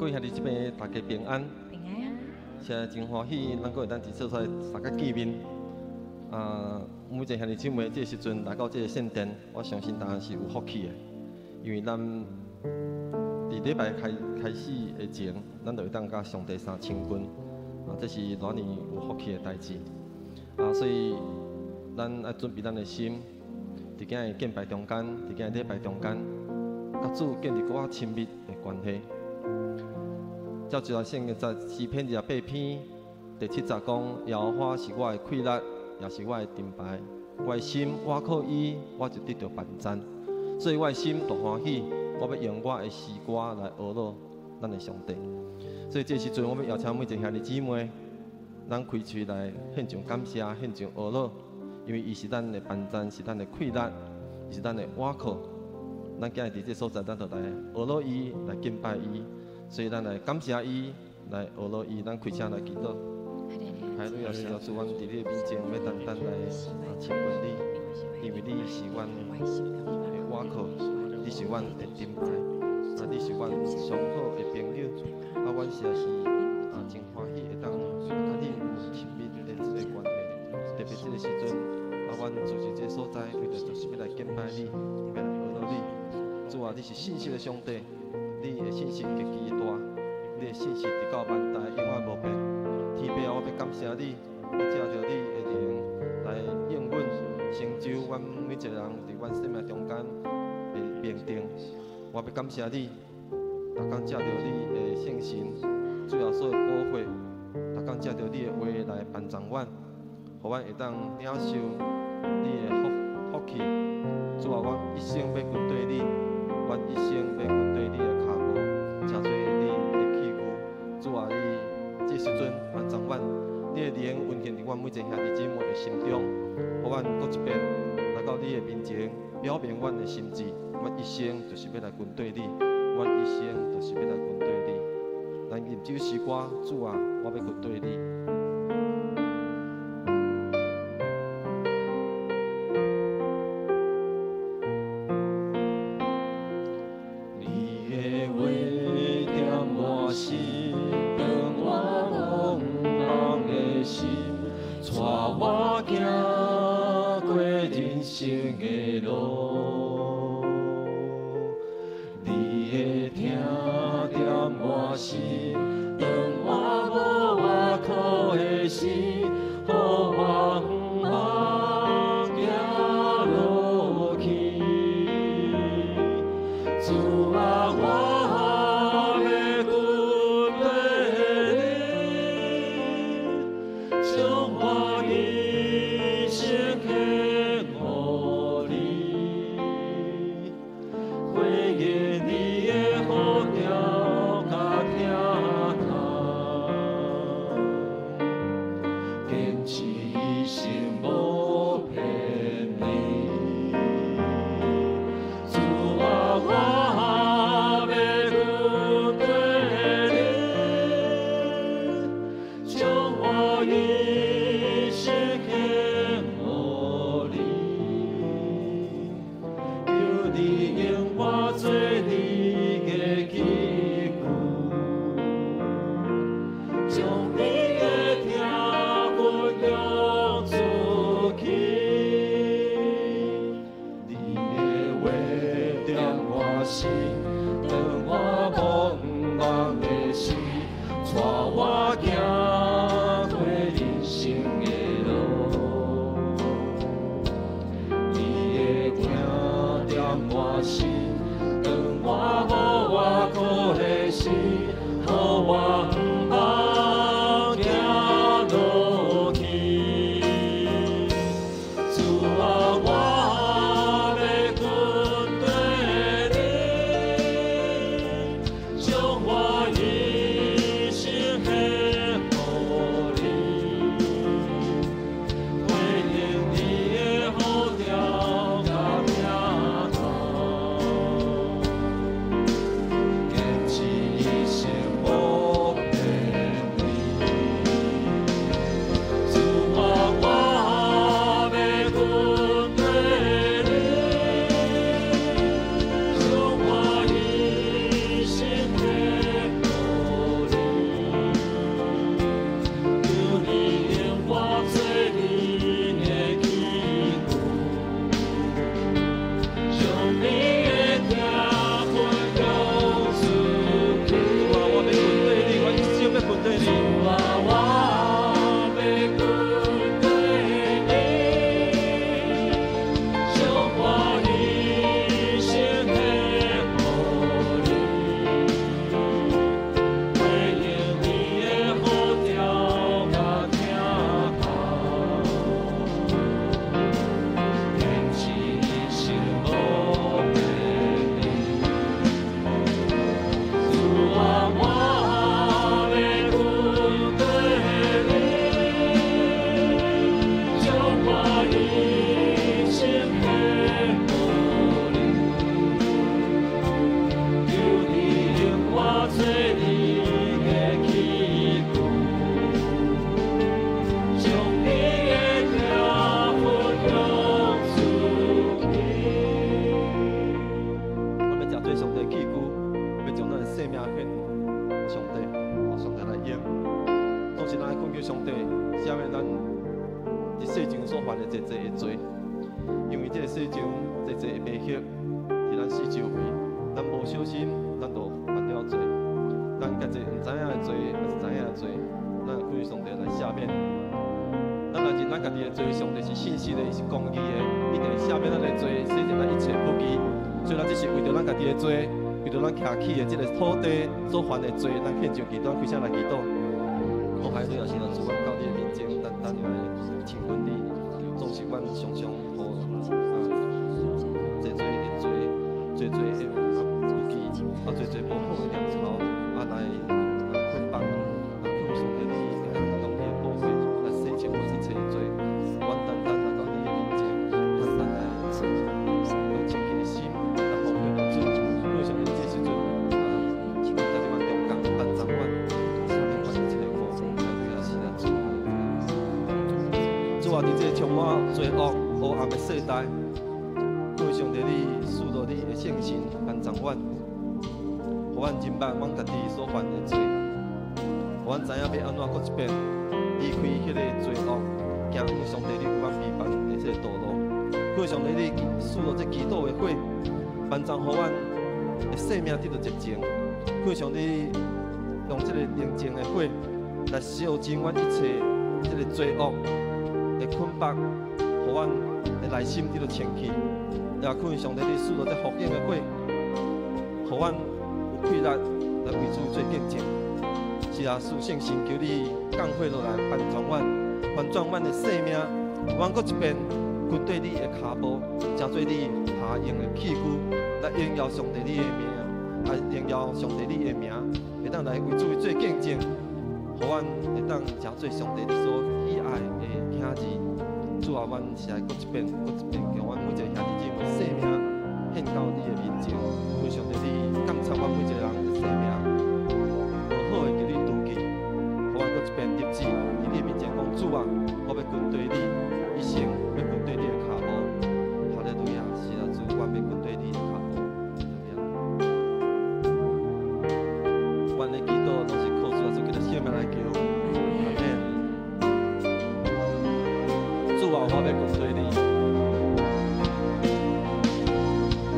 各位兄弟姊妹，大家平安。平安。現在真歡喜，咱閣會當佇這所在大家見面。啊，每一個兄弟姊妹，這個時陣來到這個聖殿，我相信當然是有福氣的，因為咱佇禮拜開開始的前，咱就會當佮上帝相親近。啊，這是偌爾有福氣的代誌。啊，所以咱愛準備咱的心，佇今日敬拜中間，佇今日禮拜中間，佮主建立閣較親密的關係。照這段聖經在詩篇28篇第七節講：耶和華是我的氣力，也是我的盾牌。我的心倚靠伊，我就得著幫贊。所以我的心大歡喜，我欲用我的詩歌來呵咾咱的上帝。所以這時陣，我欲邀請每一個兄弟姊妹，咱開喙來獻上感謝，獻上呵咾，因為伊是咱的幫贊，是咱的氣力，伊是咱的倚靠。咱今日佇這所在，咱就來呵咾伊，來敬拜伊。所以咱來感謝伊，來呵咾伊，咱開聲來祈禱。哈利路亞，是啊，主，阮佇你的面前，欲單單來親近你，因為你是阮的倚靠，你是阮的盾牌，啊，你是阮上好的朋友，啊，阮實在是啊，真歡喜會當佮你有親密的這個關係。特別這個時陣，啊，阮聚佇這個所在，為著就是欲來敬拜你，欲來呵咾你。主啊，你是信實的上帝。你的信實極其大，你的信實直到萬代永遠無變。天父啊，我欲感謝你，你藉著你的靈來應允成就阮每一個人佇阮生命中間的命定。我欲感謝你，逐工藉著你的聖神，主耶穌的寶血，逐工藉著你的話來幫助阮，予阮會當領受你的福福氣。主啊，阮一生欲跟綴你，阮一生欲跟綴你的跤步，成做你的器具。主啊，你這時陣幫助阮，你的靈運行佇阮每一個兄弟姊妹的心中，予阮閣一遍來到你的面前，表明阮的心志。阮一生就是欲來跟綴你，阮一生就是欲來跟綴你。咱吟這首詩歌，主啊，我欲跟綴你。你的話點我心，當我茫茫的心，帶我行過人生的路。你的疼點我心，當我無倚靠的時，予我毋茫行落去。主啊，我欲跟綴你，將我一生獻予你，回應你的呼召佮疼痛，堅持一生無偏離。主啊，我欲跟綴你，將我一生獻予你，求你用我做你的器具，將你的疼分享出去。你的話點我心，當我茫茫的時，帶我行過人生的路。你的疼點我心，當我無倚靠的時，予我毋茫行落去。主啊，我欲跟綴你，將我一生獻予你，回應你的呼召佮疼痛，堅持一生無偏上帝器具，欲將咱的生命獻予上帝，予上帝來用。總是咱愛懇求上帝，赦免咱佇世上所犯的濟濟的罪，因為這个世上濟濟的迷惑，佇咱四周圍，咱無小心，咱就犯了罪。咱家己毋知影的罪，抑是知影的罪，咱會懇求上帝來赦免。咱若認咱家己的罪，上帝是信實的，伊是公義的，一定會赦免咱的罪，洗淨咱一切不義。所以咱這是為著咱家己的罪，為著咱徛起的這个土地所犯的罪，咱獻上祈禱，開聲來祈禱。我海對也是咱主，阮到你的面前，單單來親近你，總是阮常常予啊濟濟的罪，濟濟的啊不義，啊濟濟無好的念頭，啊來啊捆綁，啊求上帝你會當用你的寶血來洗淨阮一切的罪。阮單單來到你的面前，單單來用清潔的心來奉獻予主。求上帝這時陣啊，在阮中間幫助阮，赦免阮一切的過。是啊，主。主啊，佇這個充滿罪惡、黑暗的世代，求上帝你賜落你的聖神幫助阮，予阮認捌阮家己所犯的罪，予阮知影欲按怎閣一遍離開彼個罪惡，行向上帝你為阮預辦的這個道路。求上帝你賜落這祈禱的火，幫助予阮的生命得著潔淨。求上帝用這個寧靜的火來燒盡阮一切這個罪惡的捆綁，予阮的內心得著清氣。也求上帝你賜落這復興的火，予阮有氣力來為主做見證。是啊，賜聖神求你降火落來，翻轉阮，翻轉阮的生命，阮閣一遍跟綴你的跤步，成做你下用的器具，來榮耀上帝你的名，來榮耀上帝你的名，會當來為主做見證，予阮會當成做上帝你所喜愛的囝兒。主啊，阮是愛閣一遍，閣一遍，將阮每一個兄弟姊妹生命獻到你的面前，求上帝你監察阮每一個人的生命，無好的求你除去，予阮閣一遍立志佇你的面前講，主啊，我欲跟隨你，一生欲跟隨你的跤步。哈利路亞，是啊，主，我欲跟隨你的跤步。阮的祈禱攏是靠主耶穌基督聖名來求，阿們。主啊，我欲跟隨你。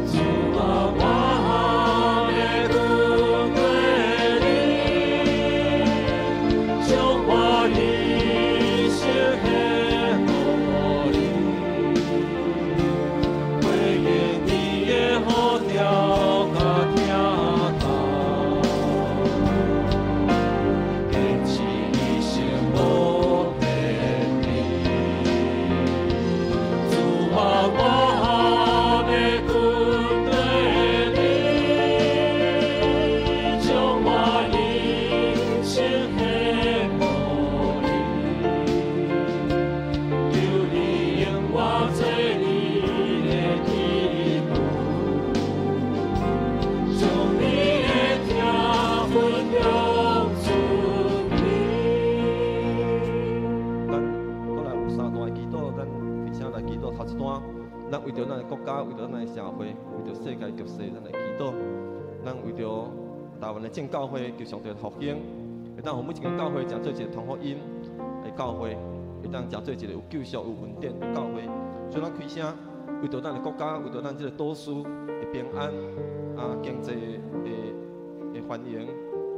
主啊，我欲跟隨你，將我一生獻予你，回應你的呼召佮疼痛，堅持一生無偏離。主啊，我欲跟隨你，將我一生獻予你，求你用我做你的器具，將你的疼分享出去。咱閣來有三段的祈禱，咱開聲來祈禱。頭一段，咱為著咱的國家，為著咱的社會，為著世界局勢，咱來祈禱。咱為著台灣的正教會求上帝復興，會當予每一間教會成做一個傳福音的教會，會當成做一個有救贖、有恩典的教會。所以咱開聲，為著咱的國家，為著咱這個島嶼的平安啊，經濟的繁榮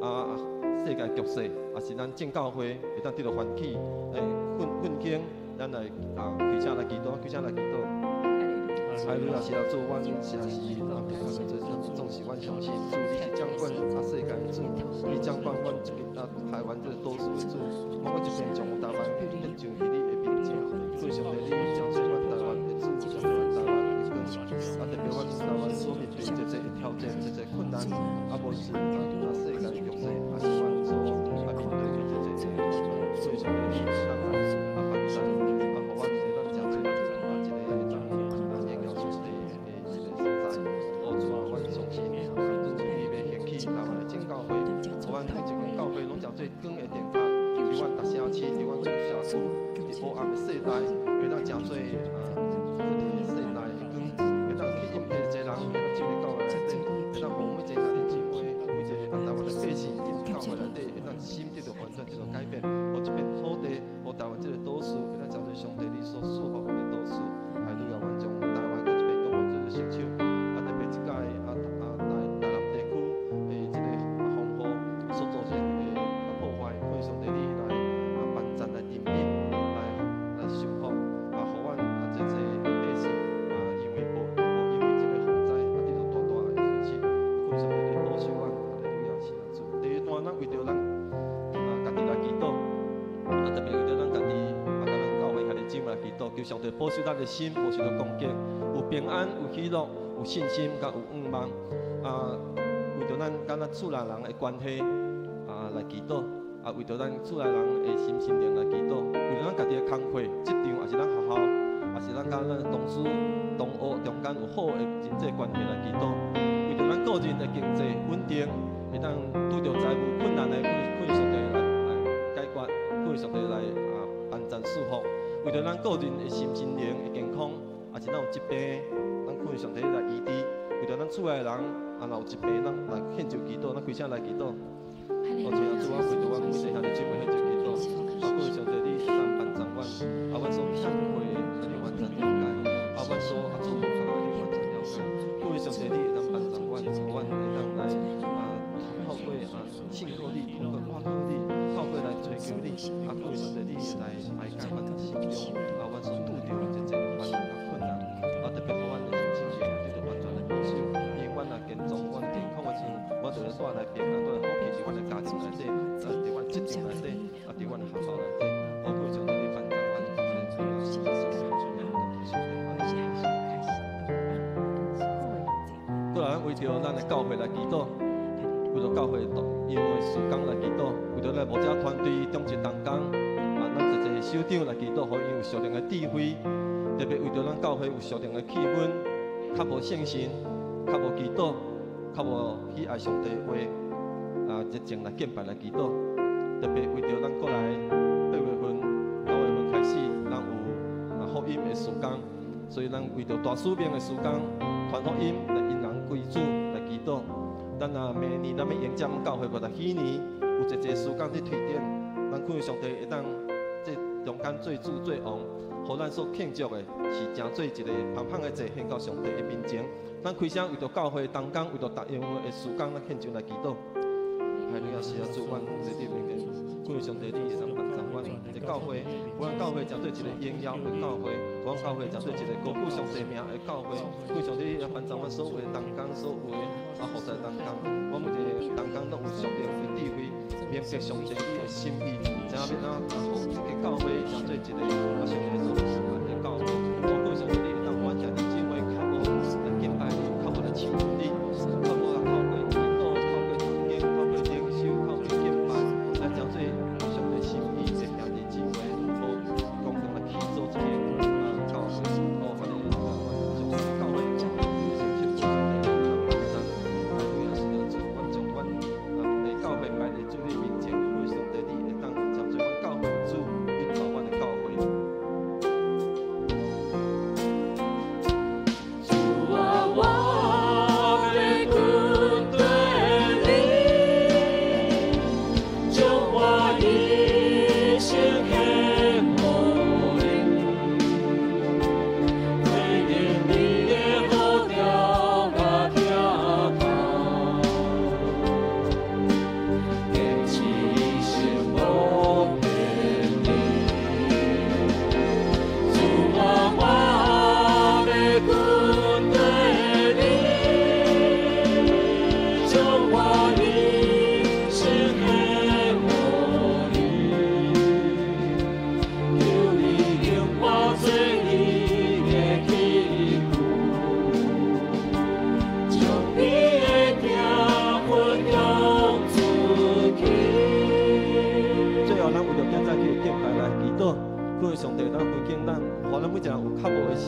啊，世界局勢，也是咱正教會會當得著奮起、奮興，咱來啊開聲來祈禱，開聲來祈禱。哈利路亞，是啊，主，阮實在是啊，總是阮相信主，你是掌管啊世界的主，你掌管阮這個啊台灣這個島嶼的主。我閣一遍將台灣獻上佇你的面前，求上帝你成做阮台灣的主，成做阮台灣的光，啊特別阮台灣所面對濟濟的挑戰、濟濟困難，啊無是啊世界的局勢，啊是阮所啊面對的濟濟的挑戰，所以上帝你當啊幫助，啊予阮會當成做啊一個會當啊榮耀上帝的一個所在。哦，主啊，阮相信，主你欲興起台灣的正教會，予阮每一間教會攏成做光的燈塔，佇阮逐城市，佇阮各社區，佇黑暗的世代，會當成做啊這個世代的光，會當吸引濟濟人會當進入教會內底，會當予上帝保守咱的心，無受到攻擊，有平安、有喜樂、有信心，佮有盼望。啊，為著咱佮咱厝內人的關係啊來祈禱，啊，為著咱厝內人的心心靈來祈禱，為著咱家己的工課、職場，抑是咱學校，抑是咱佮咱同事、同學中間有好的人際關係來祈禱，為著咱個人的經濟穩定，會當拄著財務困難的，懇求上帝來來解決，懇求上帝來啊幫贊賜福。為著咱個人的心心靈的健康，抑是咱有疾病，咱懇求上帝來醫治。為著咱厝內的人，啊，若有疾病，咱來獻上祈禱，咱開聲來祈禱。哦，親愛主啊，為著阮每一個兄弟姊妹獻上祈禱，啊，懇求上帝你會當幫助阮，啊，阮所欠缺的，你完全了解，啊，阮所啊做無夠的，你完全了解。懇求上帝你會當幫助阮，予阮會當來啊，透過啊信靠你，透過倚靠你，透過來追求你，啊，懇求上帝你會來排解阮心中啊，阮所拄著的這濟煩惱佮困難，啊，特別予阮的心心靈得到完全的保守，因為阮若健壯，阮健康的時陣，阮就會帶來平安，帶來福氣佇阮的家庭內底，啊，佇阮職場內底，啊，佇阮的學校內底，哦，懇求上帝你幫助阮，啊，來過來，咱為著咱的教會來祈禱，為著教會因為事工來祈禱，為著咱牧者團隊中一同工，啊，咱濟濟首長來祈禱，予𪜶有屬靈的智慧，特別為著咱教會有屬靈的氣氛，較無聖神，較無祈禱，較無喜愛上帝話，啊，熱情來敬拜來祈禱。特別為著咱過來8月份、9月份開始，咱有啊福音的事工，所以咱為著大使命的事工，傳福音來引人歸主來祈禱。咱啊明年咱欲迎接教會50禧年，有濟濟事工佇推展，咱懇求上帝會當這中間做主做王，予咱所慶祝的是成做一個芳香的祭獻到上帝的面前。咱開聲為著教會同工，為著逐樣的事工，咱獻上來祈禱。哈利路亞，是啊，主，阮佇你面前，懇求上帝，你會當幫助阮的教會，阮教會成做一個榮耀的教會，阮教會成做一個高舉上帝名的教會。懇求上帝，你幫助阮所有的同工，所有的啊服侍同工，阮每一個同工攏有屬靈的智慧，明白上帝你的心意，知影欲按怎予這個教會成做一個啊上帝所喜歡的教會。我懇求上帝，你會當阮兄弟姊妹較無來敬拜你，較無來親近你，較無來透過祈禱、透過讀經、透過靈修、透過敬拜，來成做上帝心意的兄弟姊妹，予共同來起造這個啊教會。哦，反正啊，將教會成就上帝的幫助。哈利路亞，是的，主，阮將阮啊的教會擺佇主你面前，懇求上帝你會當成做阮教會的主，引導阮的教會。主啊，我欲跟隨你，將我一生獻予你，提著你的呼召佮疼痛，堅持一生無偏離。主啊，我欲跟隨你，將我一生獻予你，求你用我做你的器具，將你的疼分享出去。最後，咱為著今早起的敬拜來祈禱，懇求上帝當回應咱，予咱每一個人有渴慕的心，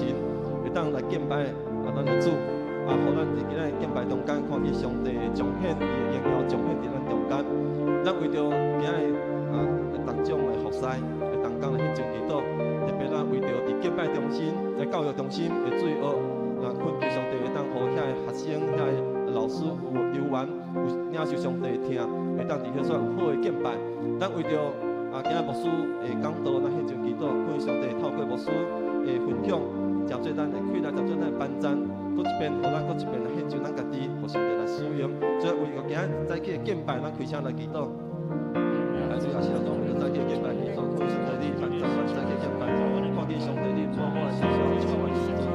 會當來敬拜啊，咱的主，啊，予咱佇今仔日敬拜中間，看見上帝的彰顯，伊的榮耀彰顯佇咱中間。咱為著今仔日啊，逐種的服侍的同工來獻上祈禱，特別咱為著佇敬拜中心、在教育中心的罪惡，咱懇求上帝會當予遐个學生、遐个老師有猶原有領受上帝的疼，會當佇彼所有好的敬拜。咱為著啊，今仔牧師的講道，咱獻上祈禱，懇求上帝透過牧師的分享，成做咱的開來，成做咱的幫贊，閣一遍，予咱閣一遍來獻上咱家己，予上帝來使用。所以為著今仔早起的敬拜，咱開聲來祈禱。啊，主要是講為著早起的敬拜祈禱，懇求上帝你幫助咱早起的敬拜，看見上帝你滿滿的榮耀充滿這所在。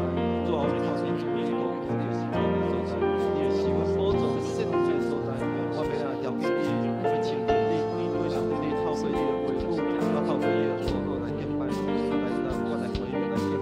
主啊，我們看見主你的光，你的聖靈的所在，你的施恩寶座的聖潔所在，我欲來朝見你，欲親近你，懇求上帝你透過你的話語，啊，透過你的禱告來敬拜，來來我來回應來敬拜。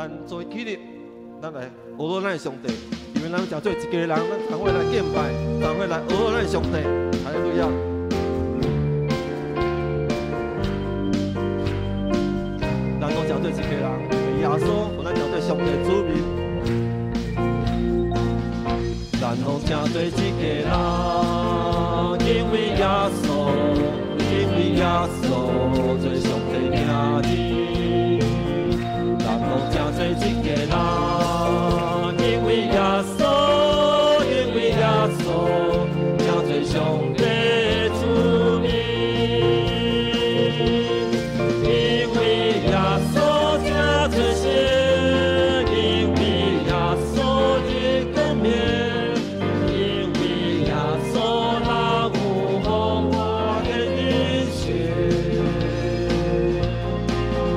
咱做起立，咱來學咱的上帝，因為咱誠濟一家人，咱同伙來敬拜，同伙來學咱的上帝，哈利路亞。咱攏誠濟一家人，耶穌，予咱誠濟上帝子民。咱攏誠濟一家人，因為耶穌，因為耶穌做上帝兄弟。咱攏誠濟一家人，因為耶穌，因為耶穌，誠濟上帝子民。因為耶穌誠濟神，因為耶穌的冠冕，因為耶穌咱有豐富的人生。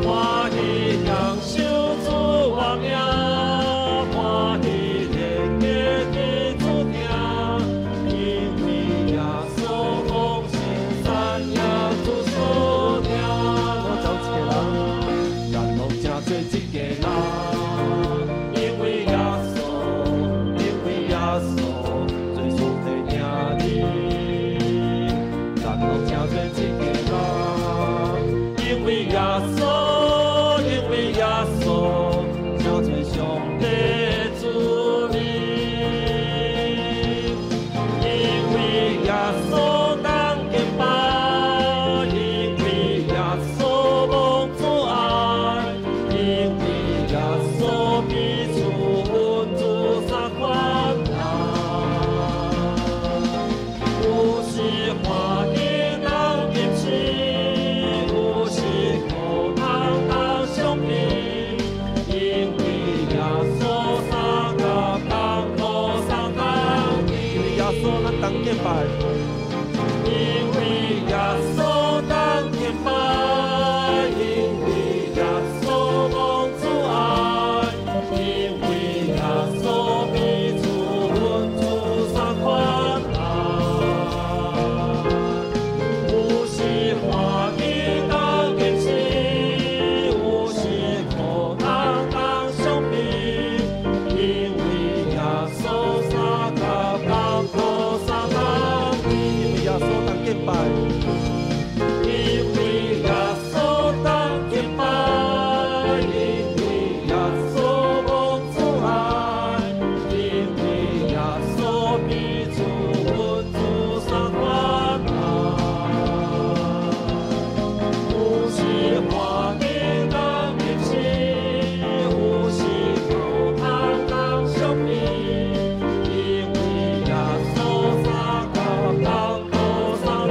歡喜享受主活命，歡喜連結佇主聽，因為耶穌豐盛讚揚主所聽。我走一家人，咱攏誠濟一家人，因為耶穌，因為耶穌做上帝兄弟。咱攏誠濟一家人，因為耶穌，因為耶穌，誠濟上帝子民。因為耶穌當敬拜，因為耶穌蒙主愛，因為耶穌彼此恩主三款待。有時歡喜當入死，有時苦難當相比，因為耶穌三甲艱苦相當。因為耶穌咱當敬拜，因為耶穌當敬拜，因為耶穌蒙主愛，因為耶穌彼此恩主三款待。有時歡喜當入死，有時苦難當相比，因為耶穌三甲艱苦相當。因為耶穌當敬拜，因為耶穌當敬拜，因為耶穌蒙主愛，因為耶穌彼此恩主三款待。有時歡喜當入死，有時苦難當相比，因為耶穌三甲艱苦相當。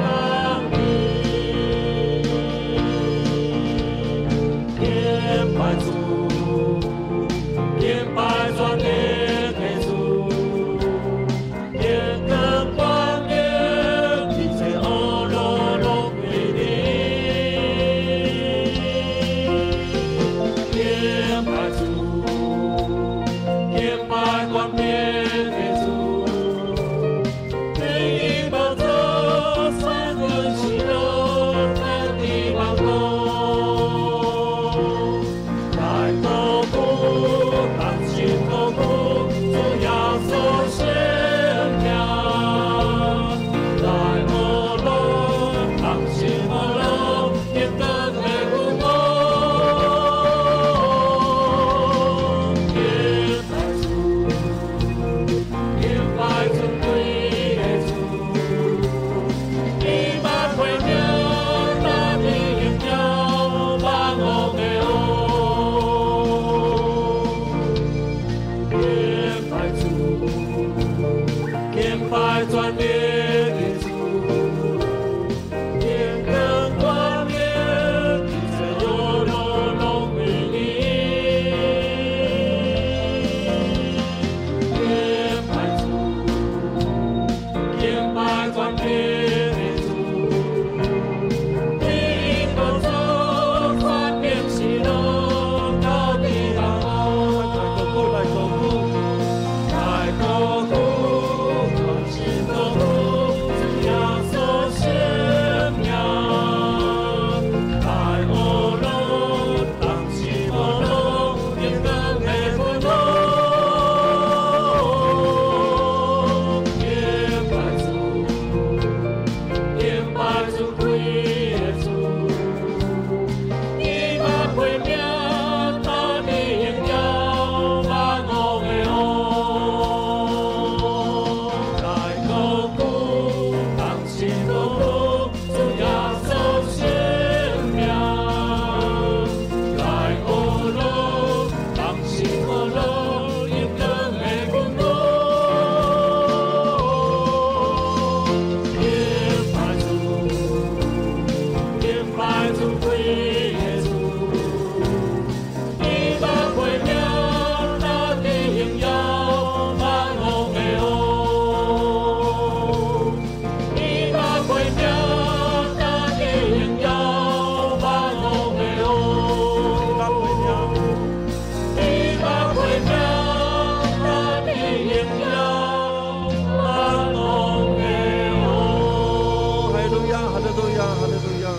利路亚，哈利路亚，哈利路亚。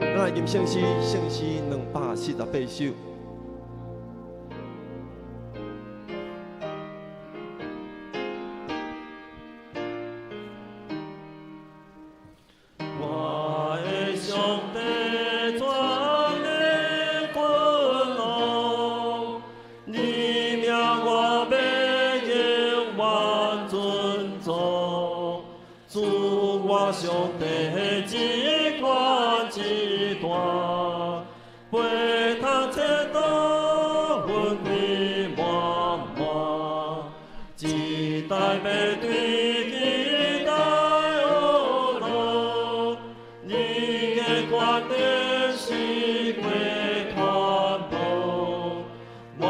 咱来吟圣诗，圣诗248首。我的上帝，全能君王，你名我欲永远尊崇。主我上帝，这权这大，陪读册都恩惠满满，一代欲对一代学乐，你的权能是过传播，我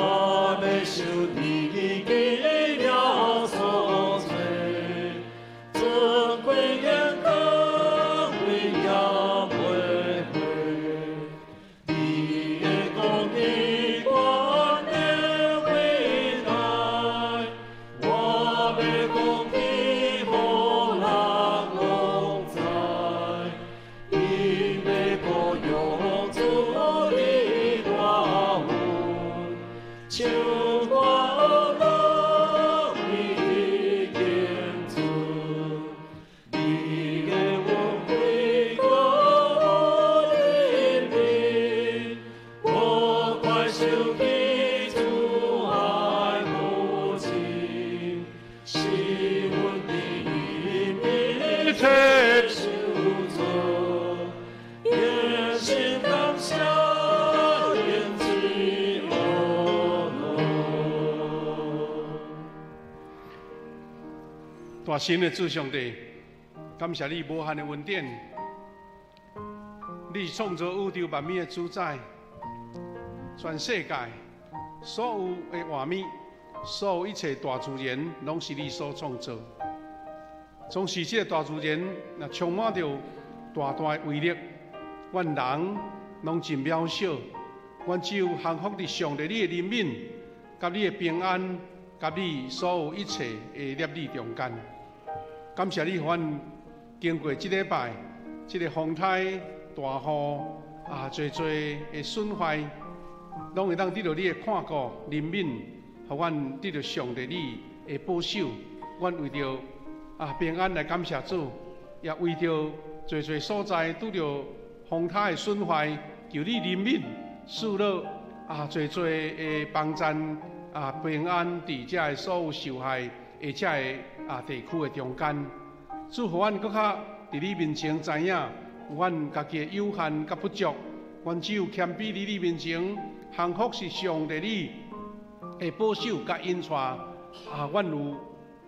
欲受你记了所做，尊贵荣光为也袂过，你的公义权能伟大，我欲讲起予人拢知，因欲保佑主的大恩，唱歌乐为你敬主，你的恩惠过人民，无怪想起主爱无尽，是阮的一切受造，热心感谢迎接乐。大神的主上帝，感谢你无限的恩典，你是创造宇宙万物的主宰，全世界所有的画面，所有一切大自然，拢是你所创造。总是这个大自然，若充满著大大的威力，阮人拢真渺小，阮只有降服伫上帝你的怜悯，佮你的平安，佮你所有一切的摄理中间。感谢你，予阮经过这礼拜，这个风台、大雨啊，济济的损坏，拢会当得到你的看顾、怜悯，予阮得到上帝你的保守。阮为著平安来感谢主，也为著济济所在拄著风台的损坏，求你怜悯，赐落济济的帮助平安伫遮个所有受害的遮个地区的中间。主，予阮阁较伫你面前知影，阮家己的有限佮不足，阮只有谦卑伫你面前，降服是上帝你的保守佮引带。阮有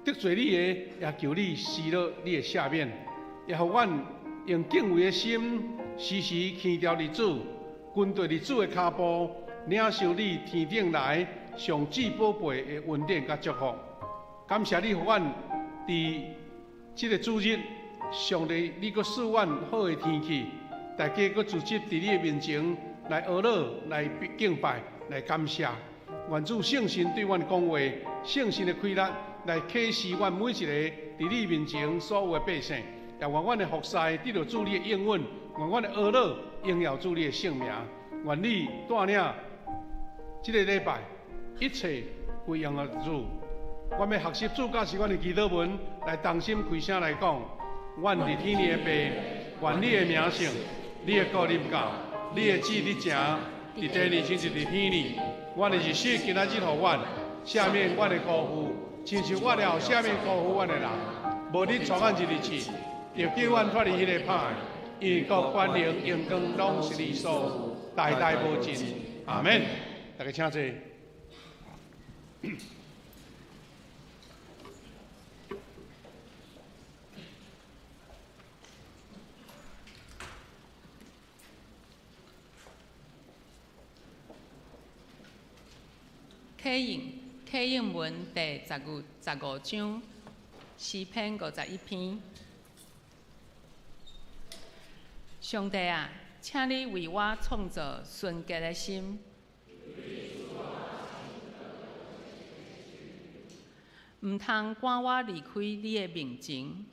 得罪你的，也求你施落你的赦免，也予阮用敬畏的心，时时牵牢伫主，跟随伫主的跤步，领受你天顶来上至宝贝的恩典佮祝福。感谢你，予阮伫这个主日，上帝你阁赐阮好的天气，大家阁组织伫你的面前来学乐、来敬拜、来感谢。愿主圣神对阮讲话，圣神的开力来启示阮每一个伫你面前所有的百姓，也愿阮的服侍得到主你的应允，愿阮的学乐荣耀主你的圣名。愿你带领这个礼拜一切归荣耀主。我欲学习主教示阮的祈祷文，来同心开声来讲：阮伫天的父，愿你的名圣，你的国临到，你的旨伫成，伫地里亲像伫天里。阮的日食今仔日予阮，赦免阮的辜负，亲像我了赦免辜负阮的人。无你带阮入去试，就叫阮脱离彼个歹的。因为国、权能、荣光拢是你所有，代代无尽。阿门。大家请坐。启应启应文第15章，诗篇51篇。上帝啊，请你为我创造纯洁的心，毋毋通趕我離開你的面前。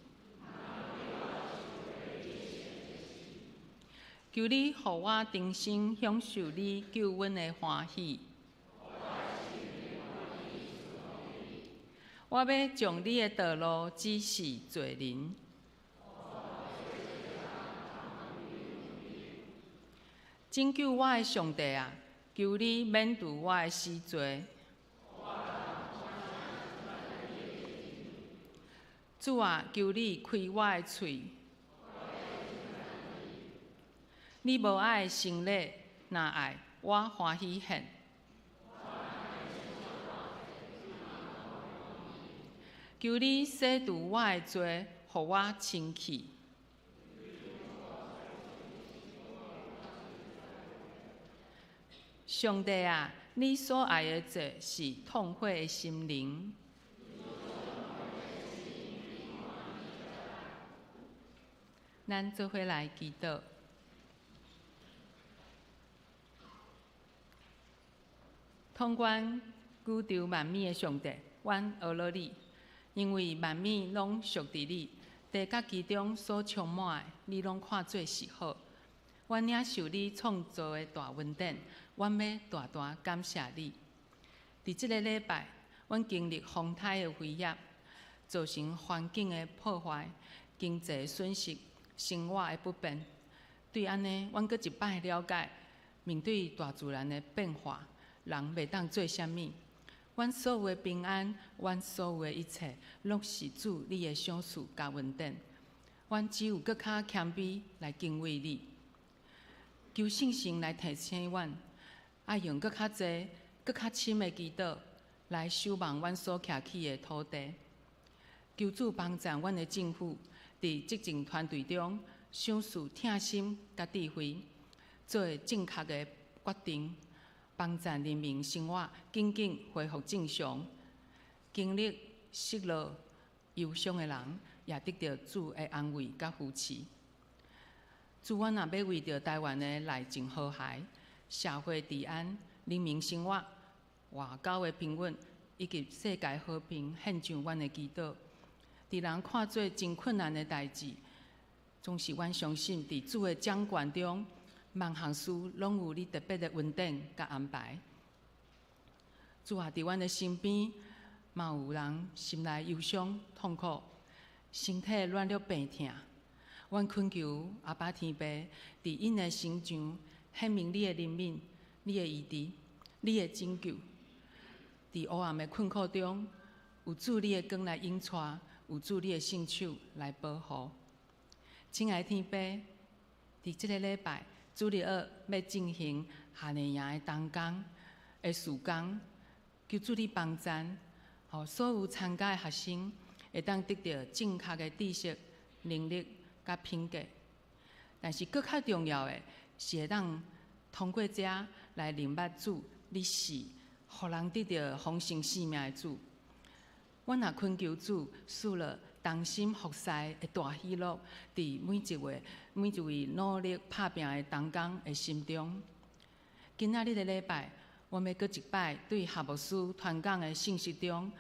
求你予我重新享受你救恩的歡喜。我欲將你的道路指示罪人。拯救我的上帝啊，求你免除我的死罪。主啊，求你開我的喙。你無愛牲禮，若愛，我歡喜獻。求你洗除我的罪，予我清氣。上帝啊，你所愛的祭是痛悔的心靈。咱做伙來祈禱。統管宇宙萬物的上帝，阮阿羅你，因為萬物攏屬佇你，地佮其中所充滿的，你攏看做是好。阮領受你創造的大恩典，阮欲大大感謝你。佇這个禮拜，阮經歷風颱的威脅，造成環境的破壞、經濟損失、生活的不便。對按呢，阮閣一擺了解，面對大自然的變化，人袂當做啥物。阮所有的平安，阮所有的一切，攏是主你的賞賜佮恩典。阮只有閣較謙卑來敬畏你，求聖神來提醒阮，愛用閣較濟、閣較深的祈禱來守望阮所徛起的土地。求主幫贊阮的政府，佇執政團隊中賞賜疼心佮智慧，做正確的決定。幫贊人民生活緊緊恢復正常，經歷失落、憂傷的人，也得著主的安慰佮扶持。主，阮若欲為著臺灣的內政和諧、社會治安、人民生活、外交的平穩以及世界和平，獻上阮的祈禱。佇人看做真困難的代誌，總是阮相信佇主的掌權中，萬項事攏有你特別的恩典佮安排。主啊，佇阮的身邊，嘛有人心內憂傷、痛苦，身體軟弱病痛。阮懇求阿爸天父，佇𪜶的身上顯明你的憐憫、你的醫治、你的拯救。佇黑暗的困苦中，有主你的光來引帶，有主你的聖手來保護。親愛的天父，佇這个禮拜，主日學欲進行夏令營的同工的事工，求主你幫贊，予所有參加的學生會當得著正確的知識、能力佮品格。但是閣較重要的是會當通過這來認捌主，你是予人得著豐盛生命的主。阮若懇求主賜予同心服侍的大喜樂，佇每一位努力拍拚的同工的心中。今仔日的禮拜，阮欲閣一擺對夏牧師傳講的信息中，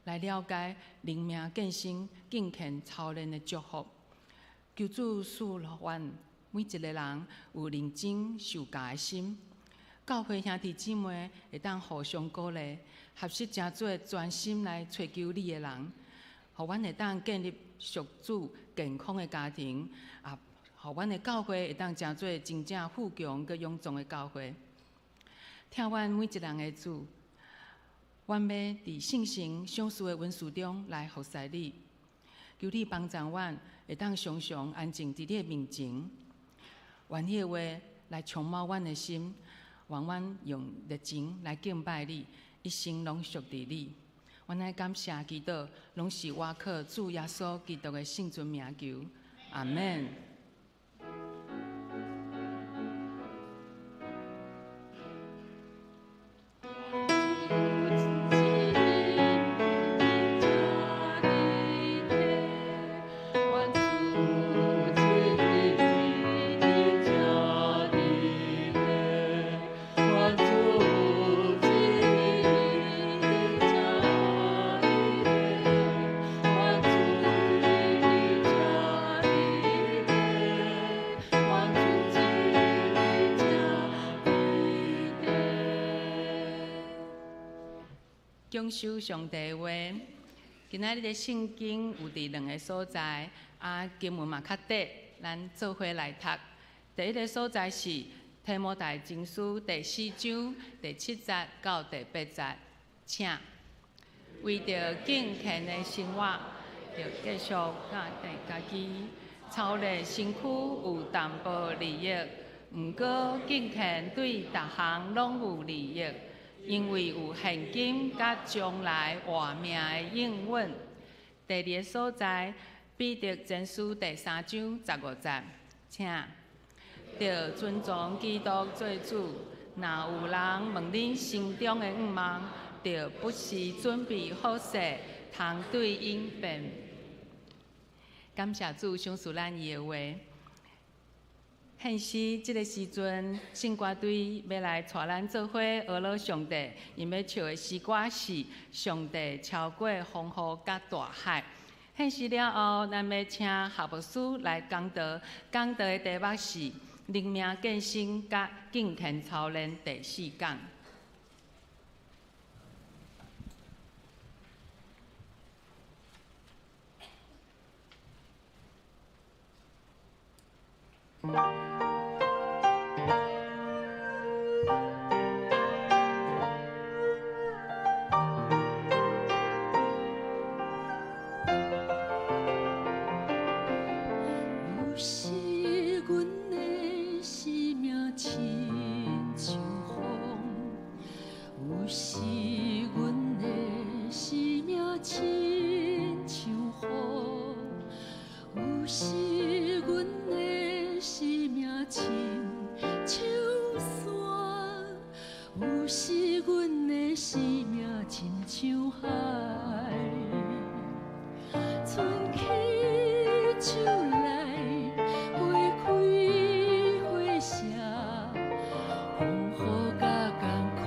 來了解靈命建生、敬虔操練的祝福。求主賜予阮每一个人有認真受教的心，教會兄弟姊妹會當互相鼓勵，學習成做專心來揣求你的人，予阮會當建立屬主健康的家庭，啊，予阮的教會會當成做真正富強閣勇壯的教會。疼阮每一人的主，阮欲佇聖神賞賜的恩賜中來服侍你，求你幫助阮會當常常安靜佇你的面前，願你的話來充滿阮的心，願阮用熱情來敬拜你，一生攏屬佇你。阮愛感謝祈禱，攏是倚靠主耶穌基督的聖尊名求，阿們。願主享受上帝的話。今仔日的聖經有佇兩个所在，啊，經文嘛較短，咱做伙來讀。第一个所在是提摩太前書第四章第七節到第八節，請為著敬虔的生活，著繼續教導家己操練身軀有淡薄利益，毋過敬虔對逐項攏有利益，因為有現今佮將來活命的應允。第二个所在，彼得前書第三章十五節，請著尊崇基督做主。若有人問恁心中的願望，著不時準備好勢，通對𪜶辯。感謝主賞賜咱伊的話。現時這个時陣，聖歌隊欲來帶咱做伙學樂上帝，𪜶欲唱的詩歌是《上帝超過風雨佮大海》。獻詩了後，咱欲請夏牧師來講道，講道的題目是靈命更新佮敬虔操練第四講。有時阮的生命親像風，有時阮的生命親像雨，有時阮的生命親像山，有時阮的生命親像海。春去秋來，花開花謝，風雨佮艱苦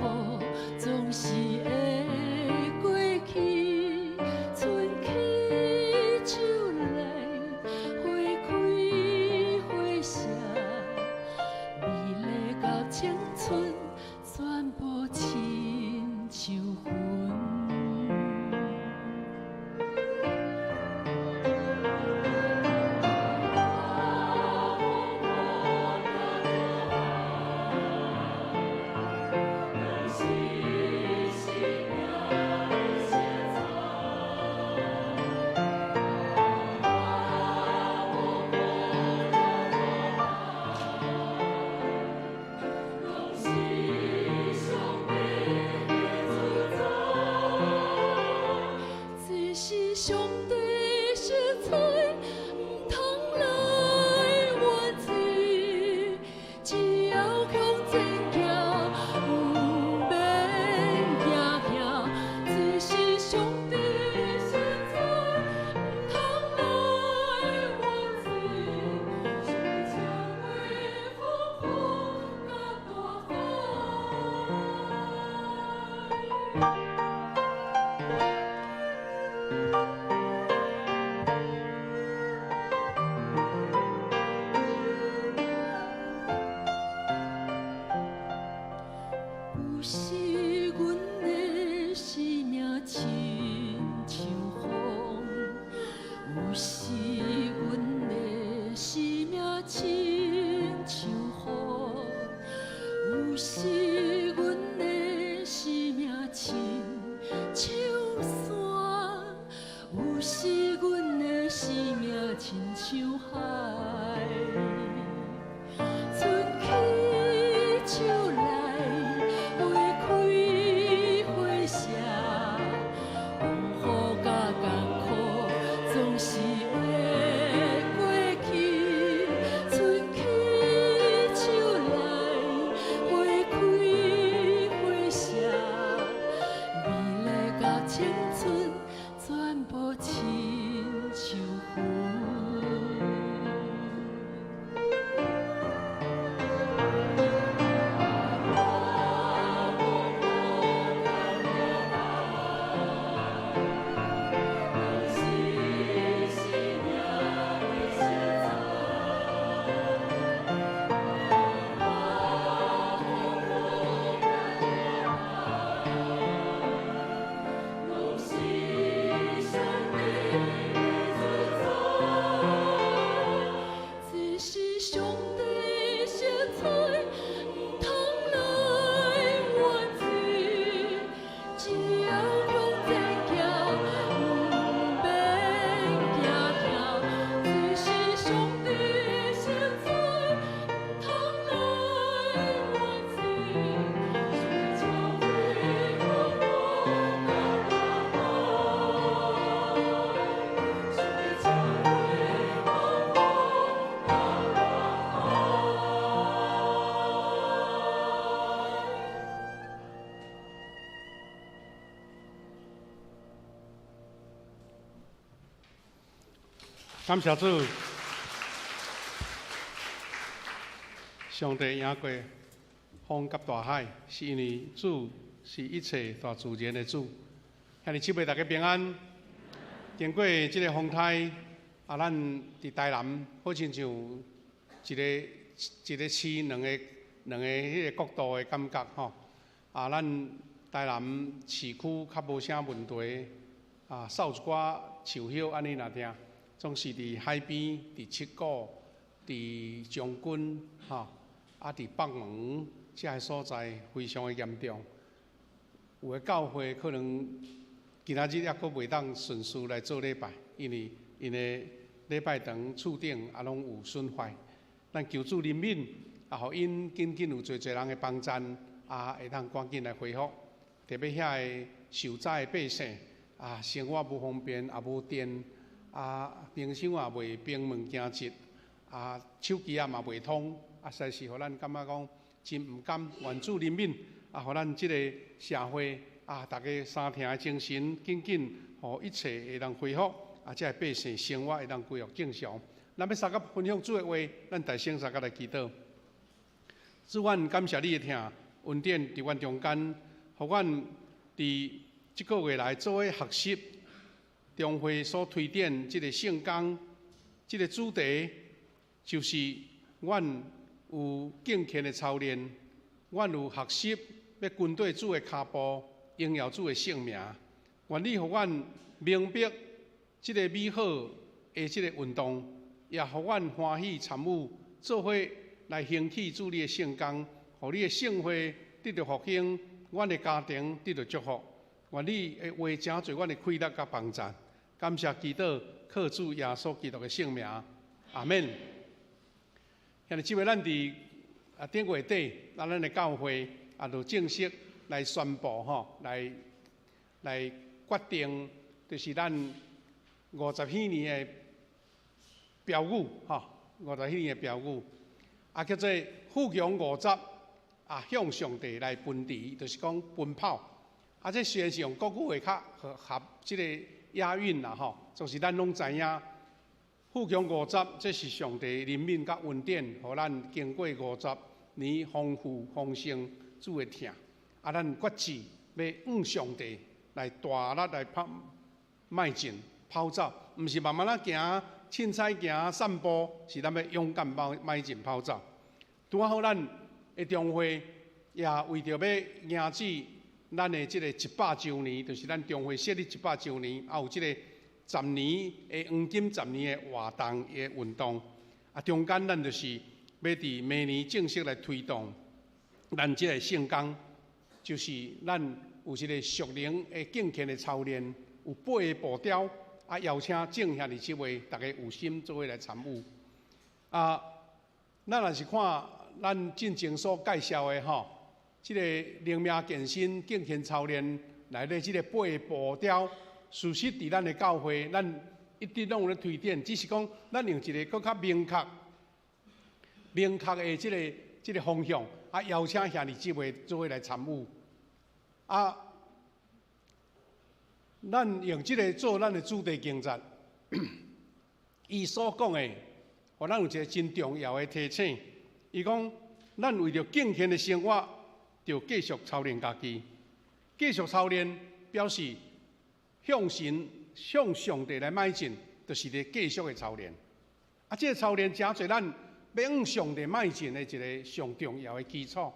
總是會過去。春去秋來，花開花謝，美麗佮青春全部親像雲。這是上帝色彩，毋通來怨氣，只要向前行，毋免驚嚇。這是上帝色彩，毋通來怨氣，上帝超過風雨佮大海。有時阮的生命親像風，有時阮的生命親像雨，有時阮的生命親像山，有時阮的生命親像海。春去秋來，花開花謝，風雨佮艱苦總是會過去。春去秋來，花開花謝，美麗佮青春全部親像雲。感謝主，上帝贏過風佮大海，是因為主是一切大自然的主。兄弟姊妹，大家平安。經過這个風颱，啊，咱佇台南好親像一个一个市兩个兩个彼个國度的感覺吼。啊，咱台南市區較無啥問題，啊，掃一寡樹葉按呢爾聽。總是佇海邊、佇七股、佇將軍，吼，啊，佇北門遮个所在非常的嚴重。有的教會可能今仔日猶閣袂當順序來做禮拜，因為𪜶的禮拜堂厝頂也攏有損壞。咱求主憐憫，啊，予𪜶緊緊有濟濟人的幫贊，啊，會當趕緊來恢復。特別遐个受災的百姓，啊，生活無方便，也無電。啊，冰箱也袂冰物件質，啊，手機仔嘛袂通，啊，實在是予咱感覺講真毋甘。願主憐憫，啊，予咱這个社會啊，逐家相疼的精神，緊緊予一切會當恢復，啊，這个百姓生活會當恢復正常。咱欲相佮分享主的話，咱大聲相佮來祈禱。主，阮感謝你的疼，恩典佇阮中間，予阮佇這個月來做伙學習。中會所推展這个聖工，這个主題就是阮有敬虔的操練，阮有學習欲跟綴主的跤步，榮耀主的聖名。願你予阮明白這个美好的這个運動，也予阮歡喜參與，做伙來興起主你的聖工，予你的聖會得著復興，阮的家庭得著祝福。願你的話誠濟阮的氣力佮幫贊。感謝祈禱，靠主耶穌基督的聖名，阿們。兄弟姊妹，咱佇啊頂月底，啊咱的教會啊就正式來宣布吼，來來決定，就是咱五十禧年的標語吼，五十禧年的標語，啊叫做富強五十，啊向上帝來奔馳，就是講奔跑。啊，這雖然是用國語會較合合這个押韻啦吼，就是咱攏知影，富強五十，這是上帝憐憫佮恩典，予咱經過五十年豐富豐盛主的疼。啊，咱決志欲向上帝來大力來跑邁進跑走，毋是慢慢仔行、凊彩行、散步，是咱欲勇敢跑邁進跑走。拄仔好，咱的中會也為著欲迎接咱的這个一百週年，就是咱中會設立一百週年，也有這个十年的黃金十年的活動的運動。啊，中間咱就是欲佇明年正式來推動咱這个聖工，就是咱有這个屬靈的敬虔的操練，有八个步調，啊，邀請眾兄弟姊妹，逐家有心做伙來參與。啊，咱若是看咱進前所介紹的吼，這个靈命健身敬虔操練內底這个八个步調，事實佇咱的教會，咱一直攏有咧推展，只是講咱用一个閣較明確、明確的這个這个方向，啊，邀請兄弟姊妹做伙來參與。啊，咱用這个做咱的主題經節，伊所講的，予咱有一个真重要的提醒。伊講，咱為著敬虔的生活，著繼續操練家己，繼續操練表示向神、向上帝來邁進，就是咧繼續的操練。啊，這个操練誠濟咱欲向上帝邁進的一个上重要的基礎。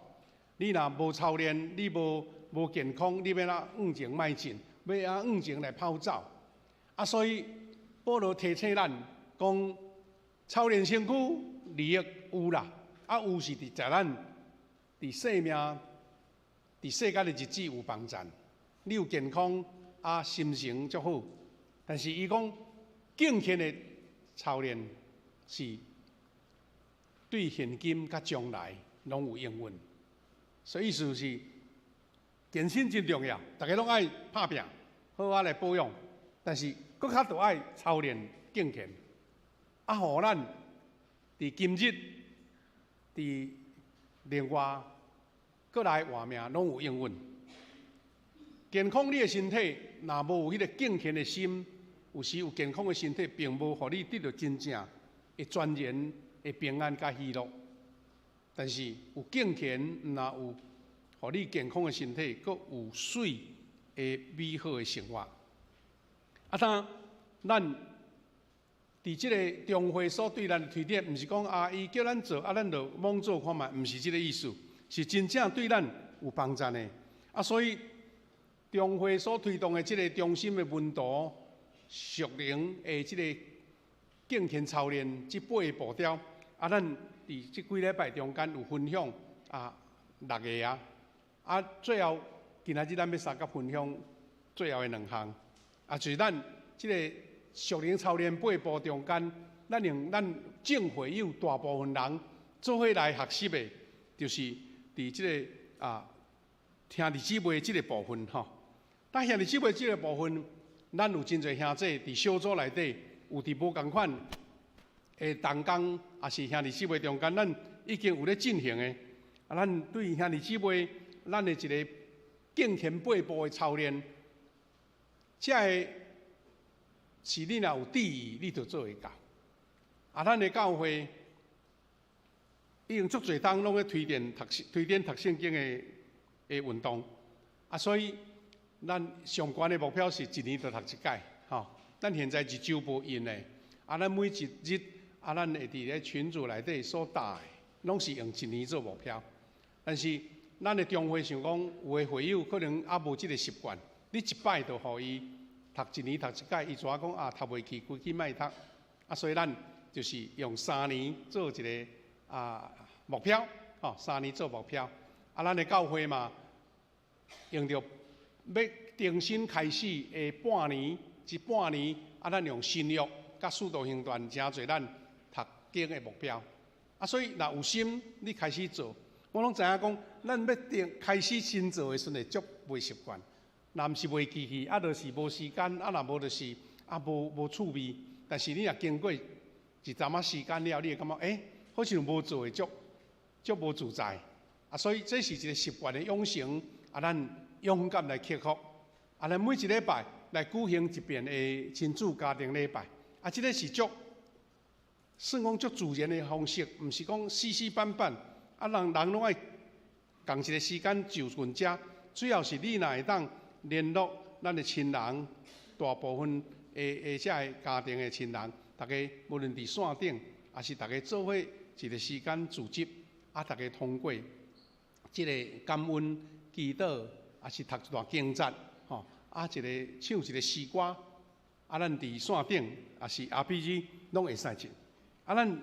你若無操練，你無無健康，你欲按怎向前邁進？欲按怎向前來跑走？啊，所以保羅提醒咱講，操練身軀利益有啦，啊有是佇在咱佇生命、佇世間的日子有幫贊。你有健康啊，心情足好。但是伊講敬虔的操練是對現今佮將來攏有應允。所以意思是健身真重要，逐家攏愛拍拚，好好來保養。但是閣較著愛操練敬虔，啊，予咱佇今日佇另外閣來活命攏有應允。健康你的身體，若無有彼个敬虔的心，有時有健康的身體，並無予你得著真正的全然的平安佮喜樂。但是有敬虔，毋若有予你健康的身體，閣有媠的美好的生活。啊，當咱佇這个中會所對咱的推薦，毋是講啊，伊叫咱做，啊，咱就罔做看覓，毋是這个意思，是真正對咱有幫助的。啊，所以中會所推動的這个中心的門徒屬靈的這个敬虔操練，這八个步調，啊，咱佇這幾禮拜中間有分享啊六个啊，啊，最後今仔日咱欲相佮分享最後的兩項，啊，就是咱這个屬靈操練八步中間，咱用咱眾會友大部分人做伙來學習的，就是佇這个啊兄弟姊妹這个部分吼。但兄弟姊妹這个部分，咱有真濟兄弟佇小組內底有佇無仝款的同工，抑是兄弟姊妹中間，咱已經有咧進行的。啊，咱對兄弟姊妹，咱的一个敬虔八步的操練，這个是你若有志意，你就做會到。啊，咱的教會已經足濟冬攏咧推展讀推展讀聖經的的運動。啊，所以咱上懸的目標是一年就讀一擺，吼。咱現在一週無印的，啊，咱每一日啊，咱會佇咧群組內底所打的，攏是用一年做目標。但是咱的中會想講，有的會友可能猶無這个習慣，你一擺就予伊讀一年讀一擺，伊怎講啊？讀袂去，規氣莫讀。啊，所以咱就是用三年做一个啊目標，吼，三年做目標。啊，咱的教會嘛，用著欲重新開始的半年，這半年啊，咱用新約佮使徒行傳成做咱讀經的目標。啊，所以若有心，你開始做，我攏知影講，咱欲定開始新做的時陣會足袂習慣。若毋是袂記去，啊，就是無時間，啊，若無就是啊，無無趣味。但是你若經過一陣仔時間了，你會感覺，欸，好像無做會足足無自在。啊，所以這是一个習慣的養成，啊，咱勇敢來克服。啊，咱每一禮拜來舉行一遍的親子家庭禮拜。啊，這个是足算講足自然的方式，毋是講死死板板。啊，人人攏愛仝一个時間就近遮，主要是你若會當聯絡咱的親人，大部分的的這个家庭的親人，逐家無論佇線頂，抑是逐家做伙一个時間組織，啊，逐家通過這个感恩祈禱，抑是讀一段經節，吼，啊，一个唱一个詩歌，啊，咱佇線頂，抑是 RPG 攏會使進。啊，咱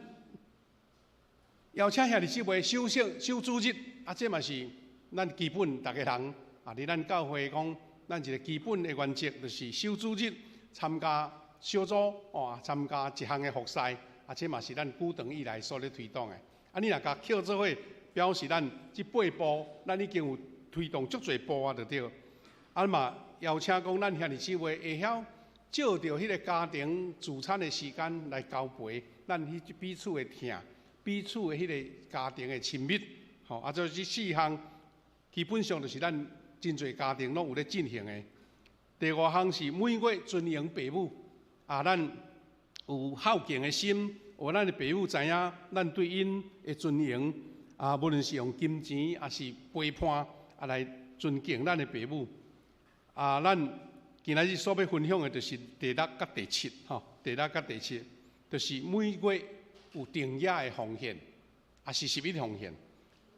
邀請兄弟姊妹守聖守主日，啊，這嘛是咱基本逐家人啊，佇咱教會講，咱一个基本的原則就是守主日，參加小組，哦，參加一項的服事，啊，這嘛是咱久長以來所咧推動的。啊，你若共扣做伙，表示咱這八步，咱已經有推動足濟步啊，就對。啊嘛，邀請講咱兄弟姊妹會曉借著彼个家庭聚餐的時間來交陪，咱彼彼此的疼，彼此的彼个家庭的親密，吼，啊，這這四項基本上就是咱真濟家庭攏有咧進行的。第五項是每月尊榮爸母，啊，咱有孝敬的心，予咱的爸母知影，咱對𪜶的尊榮，啊，無論是用金錢抑是陪伴，啊，來尊敬咱的爸母。啊，咱今仔日所欲分享的，就是第六佮第七，吼，第六佮第七，就是每月有定額的奉獻，抑是十一奉獻。